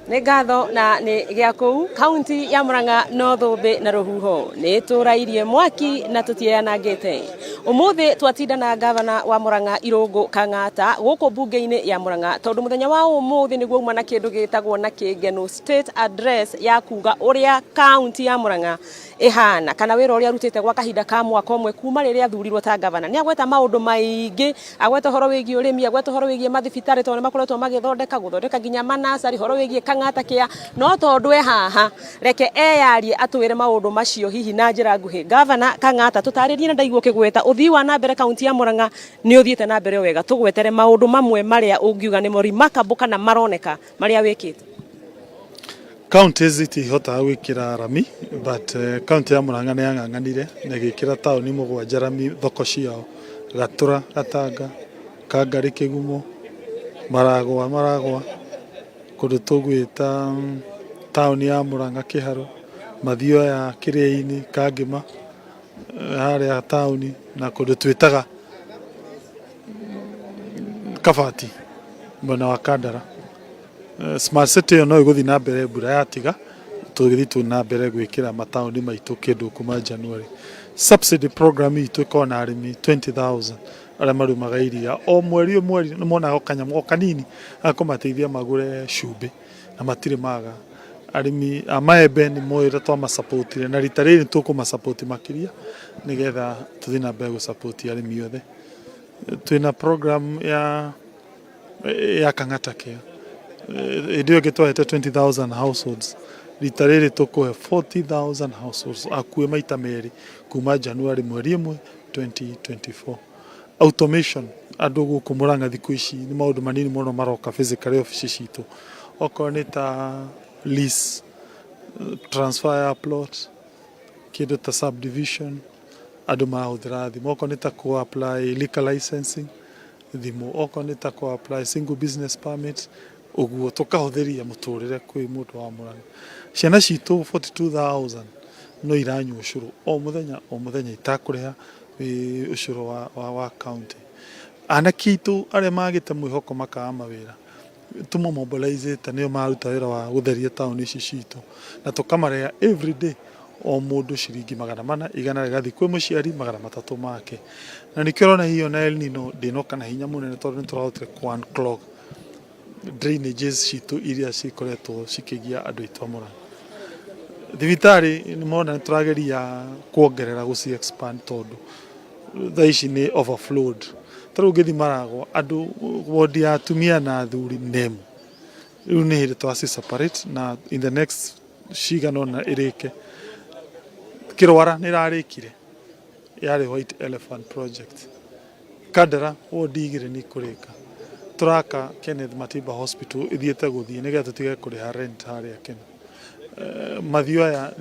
S23: Nĩ ngatho na nĩ gĩa kũu kaunti ya Murang'a no thũmbĩ na rũhuho nĩ tũrairie mwaki na tũtiyanangĩte. Ũmũthĩ twatinda na ngavana wa Murang'a Irũngũ Kang'ata gũkũ mbunge-inĩ ya Murang'a tondũ mũthenya wa ũmũthĩ nĩguo uma na kĩndũ gĩtagwo na kĩngeno state address ya kuga ũrĩa kaunti ya Murang'a ĩhana kana wĩra ũrĩa arutĩte gwa kahinda ka mwaka ũmwe kuma rĩrĩa athurirwo ta ngavana. Nĩ agweta maũndũ maingĩ, agweta ũhoro wĩgiĩ ũrĩmi, agweta ũhoro wĩgiĩ mathibitarĩ tondũ nĩ makoretwo magĩthondeka, gũthondeka nginya manasarĩ, ũhoro wĩgiĩ Kang'ata Care, no tondũ e haha reke eyarie atwĩre maũndũ macio hihi na njĩra nguhĩ. Ngavana Kang'ata, tũtarĩrie na ndaigua ũkĩgweta ũthii wa na mbere kaunti ya Murang'a nĩ ũthiĩte na mbere o wega, tũgwetere maũndũ mamwe marĩa ũngiuga nĩmo remarkable kana maroneka marĩa wĩkĩte.
S1: Counties itihotaga gwĩkĩra rami but county ya Murang'a nĩ yang'ang'anire na ĩgĩkĩra taũni mũgwanja rami thoko ciao, Gatũra, Gatanga, Kangarĩ, Kĩgumo, Maragwa, Maragwa, kũndũ tũgwĩta taũni ya Murang'a Kĩharũ, Mathioya Kĩrĩainĩ, Kangĩma harĩa taũni na kũndũ twĩtaga Kabati mwena wa Kandara. Smart City ĩyo no ĩgũthiĩ na mbere mbura yatiga, tũgĩthiĩ tu na mbere gwĩkĩra mataũni maitũ kĩndũ kuma January. Subsidy program itũ ĩkoragwo na arĩmi 20,000 arĩa marĩmaga iria. O mweri o mweri nĩ monaga o kanyamũ o kanini ga kũmateithia magũre cumbĩ na matirĩ maga. Arĩmi a maembe nĩ moĩ ũrĩa twamasapotire na rita rĩrĩ nĩ tũkũmasapoti makĩria nĩgetha tũthiĩ na mbere gũsapoti arĩmi othe. Twĩna program ya ya Kang'ata Care. Hĩndĩ ĩyo ĩngĩ twahete 20,000 households, rita rĩrĩ tũkũhe 40,000 households akuĩ maita merĩ kuma January mweri ĩmwe 2024. Automation, andũ gũkũ Murang'a thikũ ici nĩ maũndũ manini mũno maroka physically obici citũ, okorwo nĩ ta lease, transfer ya plot, kĩndũ ta subdivision, andũ marahũthĩra thimũ, okorwo nĩ ta kũ apply liquor licensing, thimũ, okorwo nĩ ta kũ apply single business permit, ũguo tũkahũthĩria mũtũrĩre kwĩ mũndũ wa Murang'a. Ciana citũ 42,000 no iranyua ũcũrũ o mũthenya o mũthenya itakũrĩha ũcũrũ wa county. Anake aitũ arĩa magĩte mwĩhoko makaga mawĩra, tũmamobilizĩte nĩo mararuta wĩra wa gũtheria taũni ici citũ na tũkamarĩha everyday o mũndũ ciringi 400, 100 rĩgathiĩ kwĩ mũciari, 300 make. Na nĩkĩo ũrona hihi ona El Nino ndĩnoka na hinya mũnene tondũ nĩ tũrahotire kũ unclog drainages citũ iria cikoretwo cikĩgia andũ aitũ a Murang'a. Thibitarĩ nĩ mona nĩ tũrageria kuongerera gũci expand tondũ thaa ici nĩ overflowed. Ta rĩu ũngĩthiĩ Maragwa andũ wodi ya atumia na athuri nĩ ĩmwe. Rĩu nĩ hĩndĩ tũraci separate na in the next cigana ũna ĩrĩke. Kĩrwara nĩ ĩrarĩkire yarĩ White Elephant Project. Kandara wodi igĩrĩ nĩ ikũrĩka. Tũraka Kenneth Matiba Hospital ĩthiĩte gũthiĩ nĩgetha tũtige kũrĩha rent harĩa Kenya. Mathioya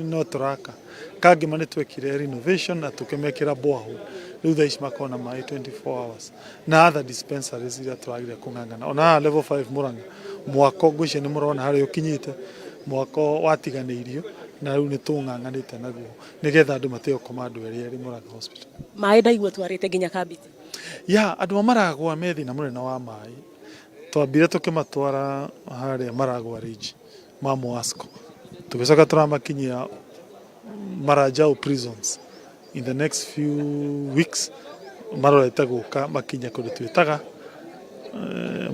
S1: no tũraka. Kangema nĩ twekire renovation na tũkĩmekĩra borehole. Rĩu thaa ici makoragwo na maĩ 24 hours. Na other dispensaries iria tũrageria kũng'ang'ana. Ona haha level 5 Murang'a, mwako ngwĩciria nĩ mũrona harĩa ũkinyĩte, mwako watiganĩirio na rĩu nĩ tũng'ang'anĩte naguo nĩgetha andũ matige gũkoma andũ erĩ erĩ Murang'a Hospital.
S23: Maĩ ndaigua twarĩte nginya Kambiti.
S1: Ya, andũ a Maragwa me thĩna mũnene wa maĩ. Twambire tũkĩmatwara harĩa Maragwa Ridge ma Mwasco, tũgĩcoka tũramakinyia Marajau Prisons. In the next few weeks marorete gũka makinye kũndũ twĩtaga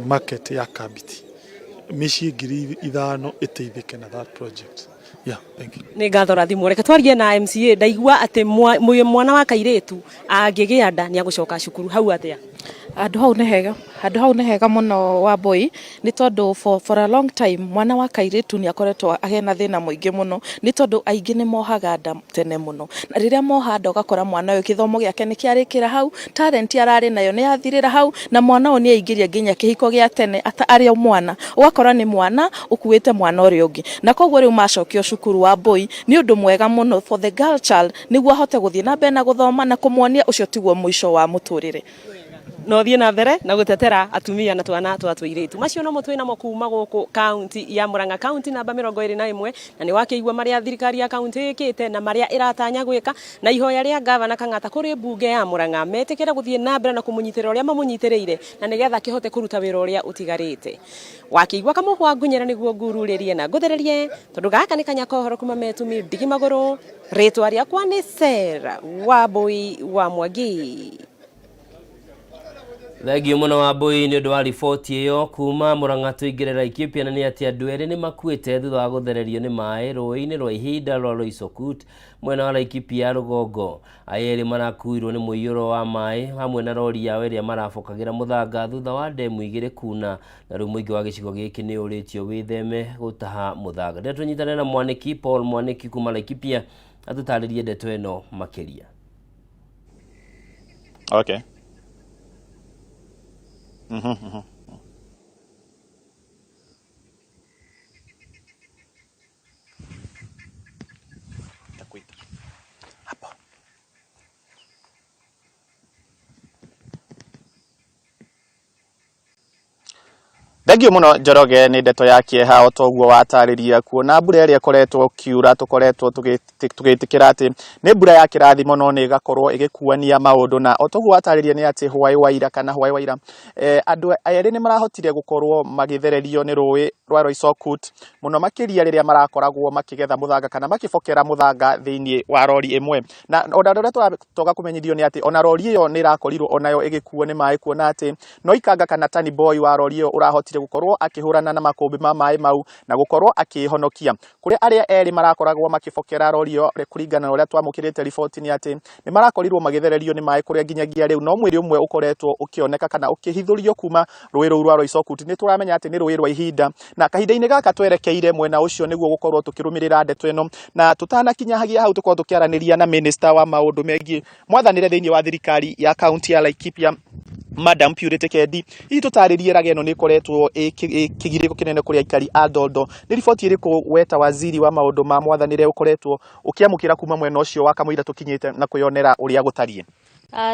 S1: market ya Kambiti. Mĩciĩ 5,000 ĩteithĩke na that project. Yeah, thank you.
S23: Nĩ ngatho rathimwo. Reke twarie na MCA. Ndaigua atĩ mwana wa kairĩtu angĩgĩa nda nĩ agũcoka cukuru. Hau atĩa?
S7: Handũ hau nĩ hega, handũ hau nĩ hega mũno Wambui, nĩ tondũ for a long time mwana wa kairĩtu nĩ akoretwo ena thĩna mũingĩ mũno, nĩ tondũ aingĩ nĩ mohaga nda tene mũno, na rĩrĩa moha nda ũgakora mwana ũyũ gĩthomo gĩake nĩ kĩarĩkĩra hau, talent ararĩ nayo nĩ yathirĩra hau, na mwana ũyũ nĩ aingĩria nginya kĩhiko gĩa tene arĩ o mwana, ũgakora nĩ mwana ũkuĩte mwana ũrĩa ũngĩ, na koguo rĩu macokio cukuru Wambui nĩ ũndũ mwega mũno for the girl child, nĩguo ahote gũthiĩ na mbere na gũthoma na kũmuonia ũcio tiguo mũico wa mũtũrĩre.
S23: No thiĩ na mbere na gũtetera atumia na twana twa tũirĩtu. Macio nomo twĩ namo kuma gũkũ kaunti ya Murang'a, kaunti namba 21, na nĩ wakĩigua marĩa thirikari ya kaunti ĩkĩte na marĩa ĩratanya gwĩka, na ihoya rĩa gavana Kang'ata kũrĩ mbunge ya Murang'a metĩkĩre gũthiĩ na mbere na kũmũnyitĩrĩra ũrĩa mamũnyitĩrĩire, na nĩgetha akĩhote kũruta wĩra ũrĩa ũtigarĩte. Wakĩigua kamũhwa ngunyĩra nĩguo ngururĩrie na ngũthererie, tondũ gaka nĩ kanya kohoro kuma metumi ndigi magũrũ. Rĩtwa rĩakwa nĩ Sarah Wambui wa Mwangi.
S2: Thengio mũno Wambui nĩ ũndũ wa riboti ĩyo kuma Murang'a. Tũingĩre Laikipia, na nĩ atĩ andũ erĩ nĩ makuĩte thutha wa gũthererio nĩ maĩ rũĩ-inĩ rwa ihinda rwa Loisokut mwena wa Laikipia rũgongo. Aya erĩ marakuirwo nĩ mũiyũro wa maĩ hamwe na rori yao ĩrĩa marabokagĩra mũthanga thutha wa ndemu igĩrĩ kuna, na rĩu mũingĩ wa gĩcigo gĩkĩ nĩ ũrĩtio wĩtheme gũtaha mũthanga. Ndĩrenda tũnyitane na Mwanĩki Paul Mwanĩki kuma Laikipia atũtarĩrie ndeto ĩno makĩria.
S27: Okay. Nitakuita. Hapo. Thengio mũno Njoroge nĩ ndeto ya kĩeha o toguo watarĩria, kuona mbura ĩrĩa ĩkoretwo kiura tũkoretwo tũgĩtĩkĩra atĩ nĩ mbura ya kĩrathimo no nĩ ĩgakorwo ĩgĩkuania maũndũ, na o toguo watarĩria nĩ atĩ hwaĩ wa ira kana hwaĩ wa ira andũ erĩ nĩ marahotire gũkorwo magĩthererio nĩ rũĩ rwa Loisokut, mũno makĩria rĩrĩa marakoragwo makĩgetha mũthanga kana makĩbokera mũthanga thĩinĩ wa rori ĩmwe. Na ona ũrĩa tũratoka kũmenyithio nĩ atĩ ona rori ĩyo nĩ ĩrakorirwo onayo ĩgĩkuo nĩ maĩ, kuona atĩ no ikanga kana tani boy wa rori ĩyo ũrahotire gũkorwo akĩhũrana na makũmbĩ ma maĩ mau na gũkorwo akĩhonokia. Kũrĩa arĩa erĩ marakoragwo makĩbokera rori ĩyo, kũringana na ũrĩa twamũkĩrĩte riboti nĩ atĩ nĩ marakorirwo magĩthererio nĩ maĩ, kũrĩa nginyagia rĩu no mwĩrĩ ũmwe ũkoretwo ũkĩoneka kana ũkĩhithũrio kuma rũĩ rũu rwa Loisokut. Nĩ tũramenya atĩ nĩ rũĩ rwa ihinda, na kahinda-inĩ gaka twerekeire mwena ũcio nĩguo gũkorwo tũkĩrũmĩrĩra ndeto ĩno, na tũtanakinyagia hau tũkorwo tũkĩaranĩria na minister wa maũndũ megiĩ mwathanĩre thĩinĩ wa thirikari ya kaunti ya Laikipia, Madam Purity Kendi. Hihi tũtarĩrie raga ĩno nĩ ĩkoretwo kĩgirĩko kĩnene kũrĩ aikari a Ndondo. Nĩ riboti ĩrĩkũ we ta waziri wa maũndũ ma mwathanĩre ũkoretwo ũkĩamũkĩra kuma mwena ũcio wa kamũira tũkinyĩte na kwĩyonera ũrĩa gũtariĩ?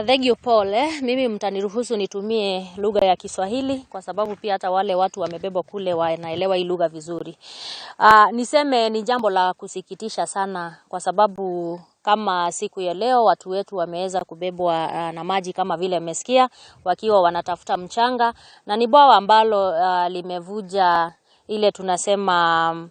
S9: Thank you Paul. Mimi mtaniruhusu nitumie lugha ya Kiswahili kwa sababu pia hata wale watu wamebebwa kule wanaelewa hii lugha vizuri. Niseme ni jambo la kusikitisha sana kwa sababu kama siku ya leo watu wetu wameweza kubebwa na maji kama vile mmesikia, wakiwa wanatafuta mchanga, na ni bwawa ambalo limevuja ile tunasema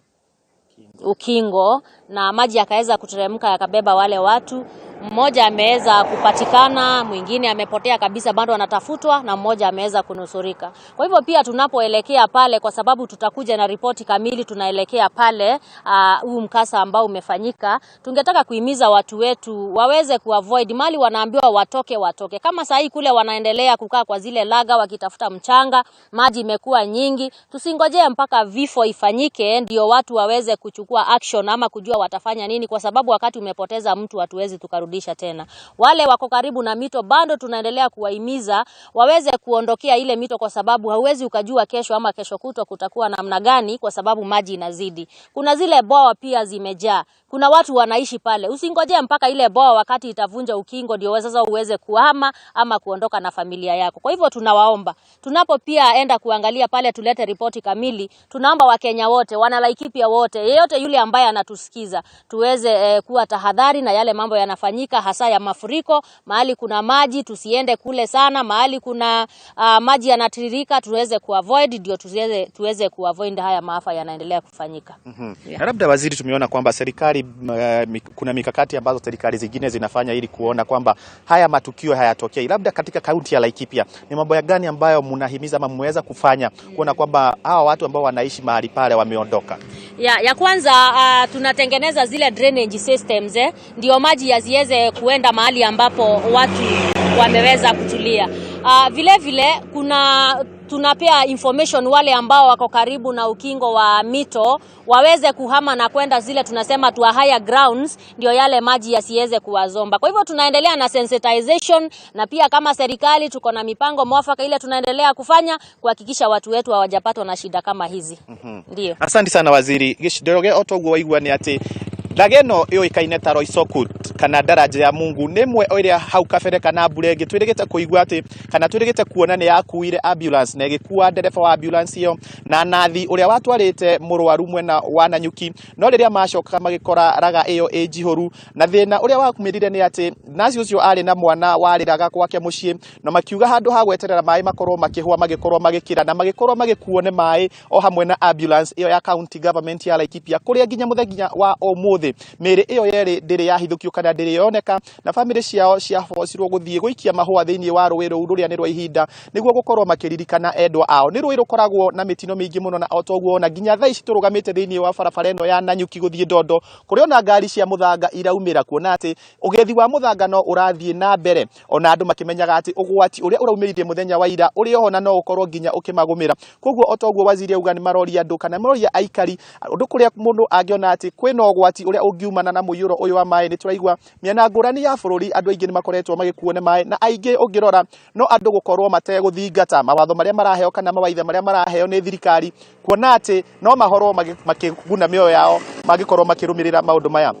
S9: ukingo, na maji yakaweza kuteremka yakabeba wale watu. Mmoja ameweza kupatikana, mwingine amepotea kabisa, bado anatafutwa, na mmoja ameweza kunusurika. Kwa hivyo pia tunapoelekea pale, kwa sababu tutakuja na ripoti kamili, tunaelekea pale huu mkasa ambao umefanyika, tungetaka kuhimiza watu wetu waweze kuavoid mali wanaambiwa watoke, watoke. Kama saa hii kule wanaendelea kukaa kwa zile laga wakitafuta mchanga, maji imekuwa nyingi, tusingojee mpaka vifo ifanyike ndio watu waweze kuchukua action ama kujua watafanya nini, kwa sababu wakati umepoteza mtu hatuwezi tukarudisha tena. Wale wako karibu na mito bado tunaendelea kuwahimiza waweze kuondokea ile mito, kwa sababu hauwezi ukajua kesho ama kesho kutwa kutakuwa namna gani, kwa sababu maji inazidi. Kuna zile bwawa pia zimejaa, kuna watu wanaishi pale. Usingojee mpaka ile bwawa wakati itavunja ukingo ndio sasa uweze kuhama ama kuondoka na familia yako. Kwa hivyo tunawaomba, tunapo pia enda kuangalia pale tulete ripoti kamili, tunaomba Wakenya wote, wana Laikipia wote, yeyote yule ambaye anatusikiza, tuweze kuwa tahadhari na yale mambo yanafanyika, hasa ya mafuriko. Mahali kuna maji tusiende kule sana, mahali kuna maji yanatiririka tuweze kuavoid, ndio tuweze kuavoid haya maafa yanaendelea kufanyika.
S27: Yeah. Na labda waziri, tumeona kwamba serikali kuna mikakati ambazo serikali zingine zinafanya ili kuona kwamba haya matukio hayatokei. Labda katika kaunti ya Laikipia ni mambo ya gani ambayo mnahimiza ama mmeweza kufanya kuona kwamba hawa watu ambao wanaishi mahali pale wameondoka?
S9: Ya kwanza tunatengeneza zile drainage systems ndio maji yasiweze kuenda mahali ambapo watu wameweza kutulia. Vile vile kuna tunapea information wale ambao wako karibu na ukingo wa mito waweze kuhama na kwenda zile tunasema to higher grounds, ndio yale maji yasiweze kuwazomba. Kwa hivyo tunaendelea na sensitization, na pia kama serikali tuko na mipango mwafaka ile tunaendelea kufanya kuhakikisha watu wetu hawajapatwa na shida kama hizi. Ndio.
S27: Asante sana waziri. Njoroge, o toguo waigua nĩ atĩ ndaga ĩno yũĩkaine ta Loisokut kana daraja ya Mungu nĩ ĩmwe ĩrĩa hau kabere kana mbura ĩngĩ twĩrĩgĩte kũigua atĩ kana twĩrĩgĩte kuona nĩ yakuire ambulance na ĩgĩkua ndereba wa ambulance ĩyo na nathi ũrĩa watwarĩte mũrwaru mwena wa Nanyuki, no rĩrĩa macokaga magĩkora raga ĩyo ĩ njihũru, na thĩna ũrĩa wakumĩrire nĩ atĩ naci ũcio arĩ na mwana warĩraga gwake mũciĩ, na makiuga handũ ha gweterera maĩ makorwo makĩhũa magĩkorwo magĩkĩra na magĩkorwo magĩkuo nĩ maĩ o hamwe na ambulance ĩyo ya county government ya Laikipia, kũrĩa nginya mũthenya wa ũmũthĩ mĩĩrĩ ĩyo yerĩ ndĩrĩ yahithũkio kana ndĩrĩ yoneka, na bamĩrĩ ciao ciabocirwo gũthiĩ gũikia mahũa thĩinĩ wa rũĩ rũu rũrĩa nĩ rwa ihinda nĩguo gũkorwo makĩririkana endwa ao. Nĩ rũĩ rũkoragwo na mĩtino mĩingĩ mũno, na o toguo ona nginya thaa ici tũrũgamĩte thĩinĩ wa barabara ĩno ya Nanyuki gũthiĩ Ndondo, kũrĩa ona ngari cia mũthanga iraumĩra, kuona atĩ ũgethi wa mũthanga no ũrathiĩ na mbere, ona andũ makĩmenyaga atĩ ũgwati ũrĩa ũraumĩrire mũthenya wa ira ũrĩ oho na no ũkorwo nginya ũkĩmagũmĩra. Koguo o toguo waziri auga, nĩ maroria andũ kana maroria aikari ũndũ kũrĩa mũndũ angĩona atĩ kwĩna ũgwati ũrĩa ũngiumana na mũiyũro ũyũ wa maĩ. Nĩ tũraigua mĩena ngũrani ya bũrũri andũ aingĩ nĩ makoretwo magĩkuo nĩ maĩ, na aingĩ ũngĩrora no andũ gũkorwo mategũthingata mawatho marĩa maraheo kana mawaitha marĩa maraheo nĩ thirikari, kuona atĩ no mahorwo makĩguna mĩoyo yao mangĩkorwo makĩrũmĩrĩra maũndũ maya.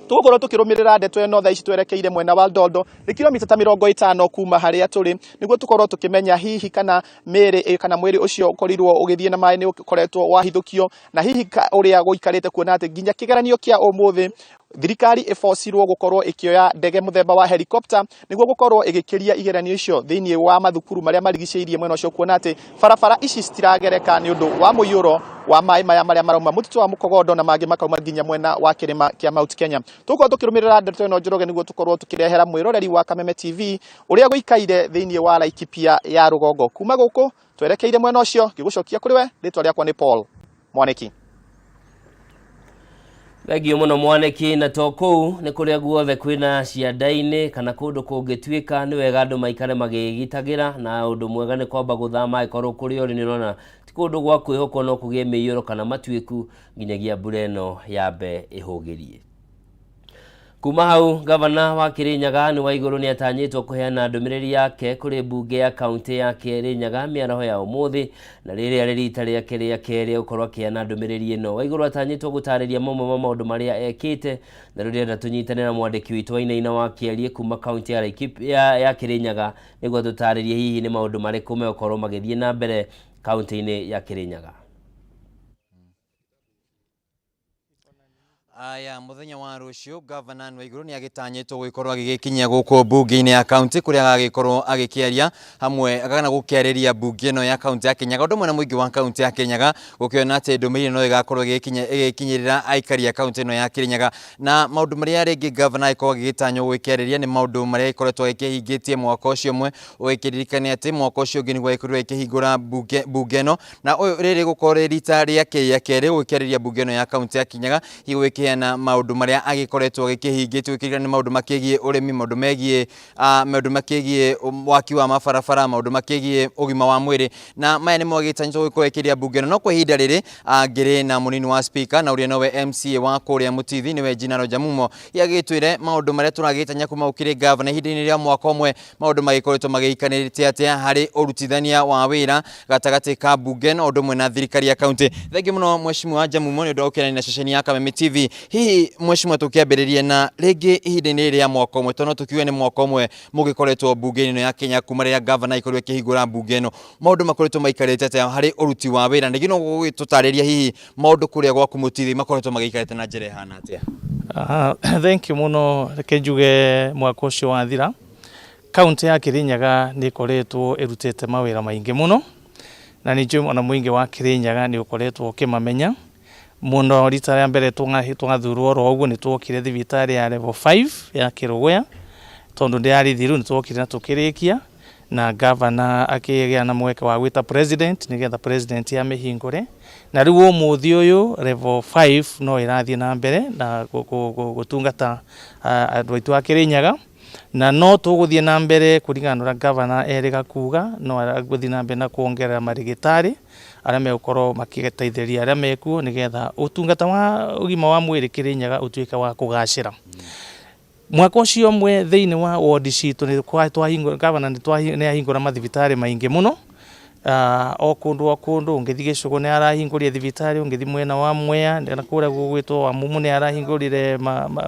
S27: Tũgũkorwo tũkĩrũmĩrĩra ndeto ĩno. Thaa ici twerekeire mwena wa Ndondo, nĩ kilomita ta 50 kuma harĩa tũrĩ, nĩguo tũkorwo tũkĩmenya hihi kana mĩĩrĩ kana mwĩrĩ ũcio ũkorirwo ũgĩthiĩ na maĩ nĩ ũkoretwo wahithũkio, na hihi ũrĩa gũikarĩte, kuona atĩ nginya kĩgeranio kĩa ũmũthĩ thirikari ĩbocirwo gũkorwo ĩkĩoya ndege mũthemba wa helicopter nĩguo gũkorwo ĩgĩkĩria igeranio icio thĩinĩ wa mathukuru marĩa marigicĩirie mwena ũcio, kuona atĩ barabara ici citiragereka nĩ ũndũ wa mũiyũro wa maĩ maya marĩa marauma mũtitũ wa Mũkogondo na mangĩ makauma nginya mwena wa kĩrĩma kĩa Mount Kenya. Tũgũkorwo tũkĩrũmĩrĩra ndeto ĩno, Njoroge, nĩguo tũkorwo tũkĩrehera mwĩroreri wa Kameme TV ũrĩa gũikaire thĩinĩ wa Laikipia ya rũgongo. Kuma gũkũ twerekeire mwena ũcio, ngĩgũcokia kũrĩ we. Rĩtwa rĩakwa nĩ Paul Mwaniki.
S2: Thengio mũno, Mwaniki. Na to kũu, nĩ kũrĩa guothe kwĩna cianda-inĩ kana kũndũ kũngĩtuĩka, nĩ wega andũ maikare magĩgitagĩra, na ũndũ mwega nĩ kwamba gũthama angĩkorwo kũrĩa ũrĩ nĩ ũrona ti kũndũ gwa kwĩhokwo no kũgĩe mĩiyũro kana matuĩku nginyagia mbura ĩno yambe ĩhũgĩrie. Kuma hau, gavana wa Kirinyaga nĩ Waigũrũ nĩ atanyĩtwo kũheana ndũmĩrĩri yake kũrĩ mbunge ya kaunti ya Kirinyaga mĩaraho ya ũmũthĩ, na rĩrĩa rĩ rita rĩake rĩa kerĩ gũkorwo akĩheana ndũmĩrĩri ĩno. Waigũrũ atanyĩtwo gũtarĩria mamwe ma maũndũ marĩa ekĩte, na rĩu ndĩrenda tũnyitane na mwandĩki witũ Wainaina wa Kĩarie kuma kaunti ya, Laikipia, ya Kirinyaga nĩguo tũtarĩrie hihi nĩ maũndũ marĩkũ megũkorwo magĩthiĩ na mbere kaunti-inĩ ya Kirinyaga.
S8: Aya, muthenya wa rucio gavana Waiguru ni agitanyitwo gwikorwo agigikinyia guku mbunge-ini ya kaunti, kuria agagikorwo agikiaria hamwe kana gukiariria mbunge ino ya kaunti ya Kirinyaga, undu umwe na muingi wa kaunti ya Kirinyaga gukiona ati ndumiriri no igakorwo igikinyirira aikari a kaunti ino ya Kirinyaga. Na maundu maria ringi gavana agikorwo agigitanywo gwikiariria ni maundu maria akoretwo agikĩhingĩtie mwaka ũcio ũmwe, ũgĩkĩririkania atĩ mwaka ũcio ũngĩ nĩguo agĩkorirwo akĩhingũra mbunge ĩno, na ũyũ rĩrĩ gũkorwo rĩ rita rĩake rĩa kerĩ gũkĩarĩria mbunge ĩno ya kaunti ya Kirinyaga, hihi gũgĩkĩheana maũndũ marĩa agĩkoretwo agĩkĩhingĩtie, ũkĩririkana nĩ maũndũ makĩgiĩ ũrĩmi, maũndũ makĩgiĩ waki wa mabarabara, maũndũ makĩgiĩ ũgima wa mwĩrĩ, na maya nĩmo agĩtanyĩtwo gũkorwo ĩkĩria mbunge ĩno. No kwa ihinda rĩrĩ ngĩrĩ na mũnini wa speaker na ũrĩa nowe MCA wa kũrĩa Mũtithi, nĩwe Jinaro Jamumo, agĩtwĩre maũndũ marĩa tũragĩtanya kuma gũkĩrĩ gavana ihinda-inĩ rĩa mwaka ũmwe, maũndũ magĩkoretwo magĩikanĩrĩte atĩa harĩ ũrutithania wa wĩra gatagatĩ ka mbunge na ũndũ ũmwe na thirikari ya kaunti. Thengiũ mũno, Mheshimiwa Jamumo, nĩ ũndũ wa gũkenania na ceceni ya Kameme TV. Hihi mheshimiwa, tũkĩambĩrĩrie na rĩngĩ ihinda-inĩ rĩrĩ rĩa mwaka ũmwe, tondũ no tũkiuge nĩ mwaka ũmwe mũgĩkoretwo mbunge-inĩ ĩno ya Kenya kuma rĩrĩa gavana akorirwo akĩhingũra mbunge ĩno, maũndũ makoretwo maikarĩte atĩa harĩ ũruti wa wĩra? Ningĩ no gũgĩtũtarĩria hihi maũndũ kũrĩa gwaku Mũtithi makoretwo magĩikarĩte na njĩra ĩhana atĩa?
S10: Thank you mũno. Reke njuge mwaka ũcio wathira, kaunti ya Kirinyaga nĩ ĩkoretwo ĩrutĩte mawĩra maingĩ mũno, na nĩ njũĩ ona mũingĩ wa Kirinyaga nĩ ũkoretwo ũkĩmamenya mũno. Rita rĩa mbere twathurwo oro ũguo, nĩ twokire thibitarĩ ya level 5 ya Kĩrũgũya, tondũ ndĩarĩ thiru, nĩ twokire na tũkĩrĩkia, na gavana akĩgĩa na mweke wa gwĩta president nĩgetha president amĩhingũre. Na rĩu ũmũthĩ ũyũ level 5 no ĩrathiĩ na mbere na gũtungata andũ aitũ a Kĩrĩnyaga. Na no tũgũthiĩ na mbere kũringana na ũrĩa gavana erĩga kuga, no agũthiĩ na mbere na kuongerera marĩgĩtarĩ arĩa megũkorwo makĩteithĩrĩria arĩa mekuo nĩgetha ũtungata wa ũgima wa mwĩrĩ Kĩrĩnyaga ũtuĩke wa kũgacĩra. Mwaka ũcio ũmwe thĩinĩ wa wodi citũ nĩ twahingũra, gavana nĩ ahingũra mathibitarĩ maingĩ mũno. O kũndũ o kũndũ, ũngĩthiĩ Gĩcũgũ nĩ arahingũrire thibitarĩ, ũngĩthiĩ mwena wa Mwea na kũrĩa gũgwĩtwo Wamumu nĩ arahingũrire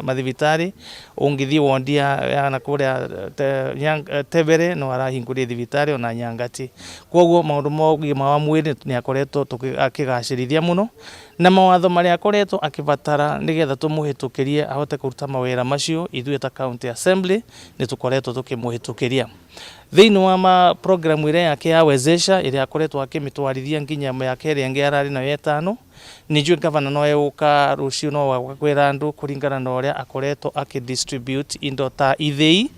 S10: mathibitarĩ, ũngĩthiĩ wondi ya na kũrĩa Tebere no arahingũrire thibitarĩ ona Nyangati. Koguo maũndũ ma ũgima wa mwĩrĩ nĩ akoretwo akĩgacĩrithia mũno, na mawatho marĩa akoretwo akĩbatara nĩgetha tũmũhĩtũkĩrie ahote kũruta mawĩra macio, ithuĩ ta county assembly nĩ tũkoretwo tũkĩmũhĩtũkĩria. Thĩinĩ wa ma program ĩrĩa yake ya Wezesha ĩrĩa akoretwo akĩmĩtwarithia nginya mĩaka ĩrĩa ĩngĩ ararĩ nayo ĩtano, nĩ njũĩ gavana no egũka rũciũ, no agũka kwĩra andũ kũringana na ũrĩa akoretwo akĩ-distribute indo ta ithĩi.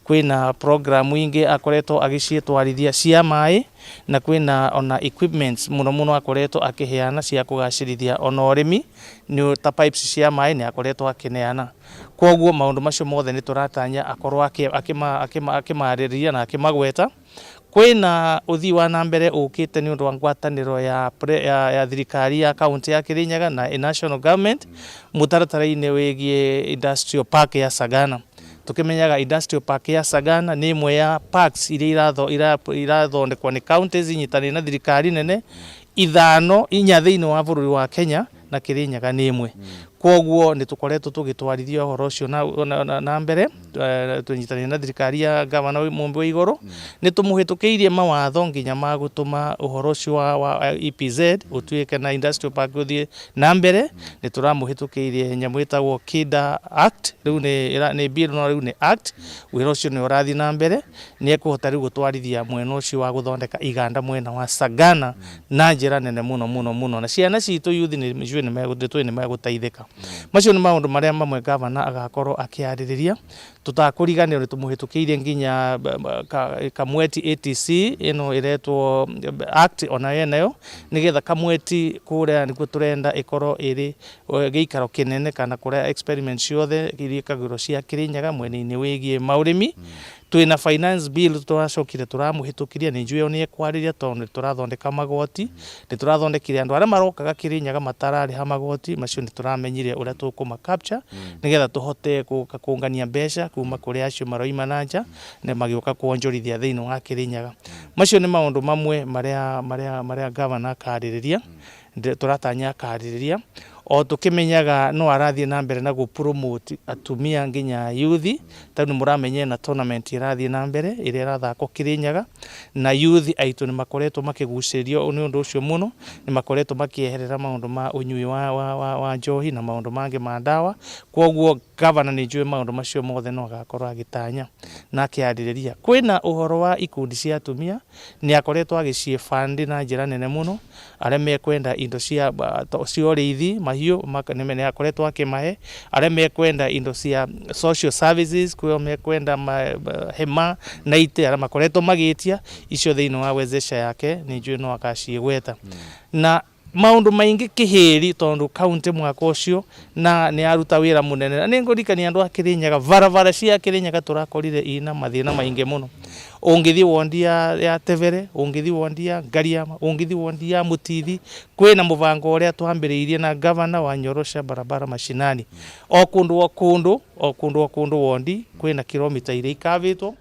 S10: Kwĩna programu ingĩ akoretwo agĩciĩtwarithia cia maĩ, na kwĩna ona equipments mũno mũno akoretwo akĩheana cia kũgacĩrithia ona ũrĩmi, nĩ ta pipes cia maĩ nĩ akoretwo akĩneana. Koguo maũndũ macio mothe nĩ tũratanya akorwo akĩmarĩrĩria na akĩmagweta. Kwĩna ũthii wa na mbere ũkĩte nĩ ũndũ wa ngwatanĩro ya thirikari ya kaunti ya Kirinyaga na national government mũtaratara-inĩ wĩgiĩ industrial park ya Sagana. Tukimenyaga industrial park ya Sagana nĩ ĩmwe ya parks iria irathondekwo nĩ counties inyitanĩire na thirikari nene ithano inya thĩinĩ wa bũrũri wa Kenya, na Kirinyaga nĩ ĩmwe. Koguo nĩ tũkoretwo tũgĩtwarithia ũhoro ũcio na mbere, tũnyitanĩire na thirikari ya gavana Mumbi wa Igũrũ. Nĩ tũmũhĩtũkĩirie mawatho nginya ma gũtũma ũhoro ũcio wa EPZ ũtuĩke na industrial park ũthiĩ na mbere. Nĩ tũramũhĩtũkĩirie nyamũ ĩtagwo KIDA Act, rĩu nĩ bill no rĩu nĩ act. Wĩra ũcio nĩ ũrathiĩ na mbere, nĩ ekũhota rĩu gũtwarithia mwena ũcio wa gũthondeka iganda mwena wa Sagana na njĩra nene mũno mũno mũno, na ciana citũ youth nĩ njũĩ nĩ megũteithĩka. Macio nĩ maũndũ marĩa mamwe gavana agakorwo akĩarĩrĩria. Tũtakũriganĩrwo nĩ tũmũhĩtũkĩirie nginya Kamweti ATC ĩno ĩretwo act ona yeneyo, nĩgetha Kamweti kũrĩa nĩkuo tũrenda ĩkorwo ĩrĩ gĩikaro kĩnene kana kũrĩa experiment ciothe iria ikagĩrwo cia Kirinyaga mwena-inĩ wĩgiĩ maũrĩmi. Twĩna finance bill tũracokire tũramũhĩtũkĩria, nĩ njũĩ nĩ ekwarĩria tondũ nĩ tũrathondeka magoti, nĩ tũrathondekire andũ arĩa marokaga Kirinyaga matararĩha magoti macio, nĩ tũramenyire ũrĩa tũkũma capture nĩgetha tũhote kũngania mbeca kuma kũrĩ acio maroima na nja na magĩũka kuonjorithia thĩinĩ wa Kirinyaga. Macio nĩ maũndũ mamwe marĩa gavana akarĩrĩria, tũratanya akarĩrĩria. O tũkĩmenyaga no arathiĩ na mbere na gũ promote atumia nginya youth, tondũ nĩ mũramenya na tournament ĩrathiĩ na mbere ĩrĩa ĩrathakwo Kirinyaga, na youth aitũ nĩ makoretwo makĩgucĩrĩrio nĩ ũndũ ũcio mũno, nĩ makoretwo makĩeherera maũndũ ma ũnyui wa njohi na maũndũ mangĩ ma ndawa. Koguo gavana nĩ njũĩ maũndũ macio mothe no agakorwo agĩtanya na akĩarĩrĩria. Kwĩna ũhoro wa ikundi cia atumia, nĩ akoretwo agĩciĩ fund na njĩra nene mũno, arĩa mekwenda indo cia ũrĩithi mahiũ nĩ akoretwo akĩmahe, arĩa mekwenda indo cia social services, kwĩo mekwenda hema na itĩ, arĩa makoretwo magĩtia icio thĩinĩ wa wezesha yake nĩ njũĩ no agaciĩgweta. Na maũndũ maingĩ kĩhĩri tondũ kaunti mwaka ũcio na nĩ aruta wĩra mũnene, na nĩ ngũririkania andũ a Kirinyaga, barabara cia Kirinyaga tũrakorire ina mathĩna maingĩ mũno. Ũngĩthiĩ wondi ya Tebere, ũngĩthiĩ wondi ya Ngariama, ũngĩthiĩ wondi ya Mũtithi, kwĩna mũbango ũrĩa twambĩrĩirie na gavana wa Nyorosha barabara mashinani. O kũndũ o kũndũ, o kũndũ o kũndũ wondi kwĩna kilomita iria ikavĩtwo.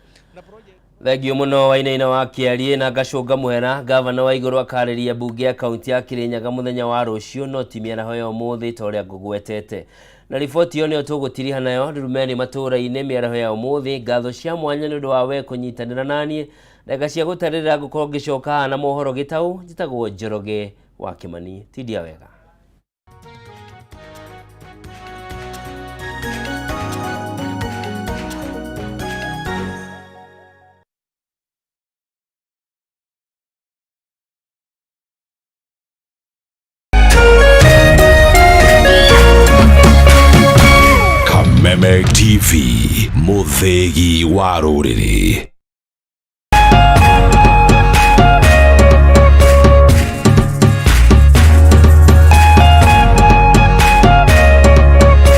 S2: Thengio mũno Wainaina wa Kĩarie na ngacũnga mũhera. Gavana wa Igũrũ akarĩria mbunge ya kaunti ya Kirinyaga mũthenya wa rũciũ, no ti mĩaraho ya ũmũthĩ ta ũrĩa ngũgwetete. Na riboti ĩyo nĩyo tũgũtiriha nayo ndurumeni matũũra-inĩ mĩaraho ya ũmũthĩ. Ngatho cia mwanya nĩ ũndũ wa we kũnyitanĩra naniĩ. Ndagĩka cia gũtarĩrĩra ngũkorwo ngĩcoka haha na mohoro gĩtaũ. Njĩtagwo Njoroge wa Kĩmani. Tindia wega.
S12: Kameme TV, mũthĩgi wa rũrĩrĩ.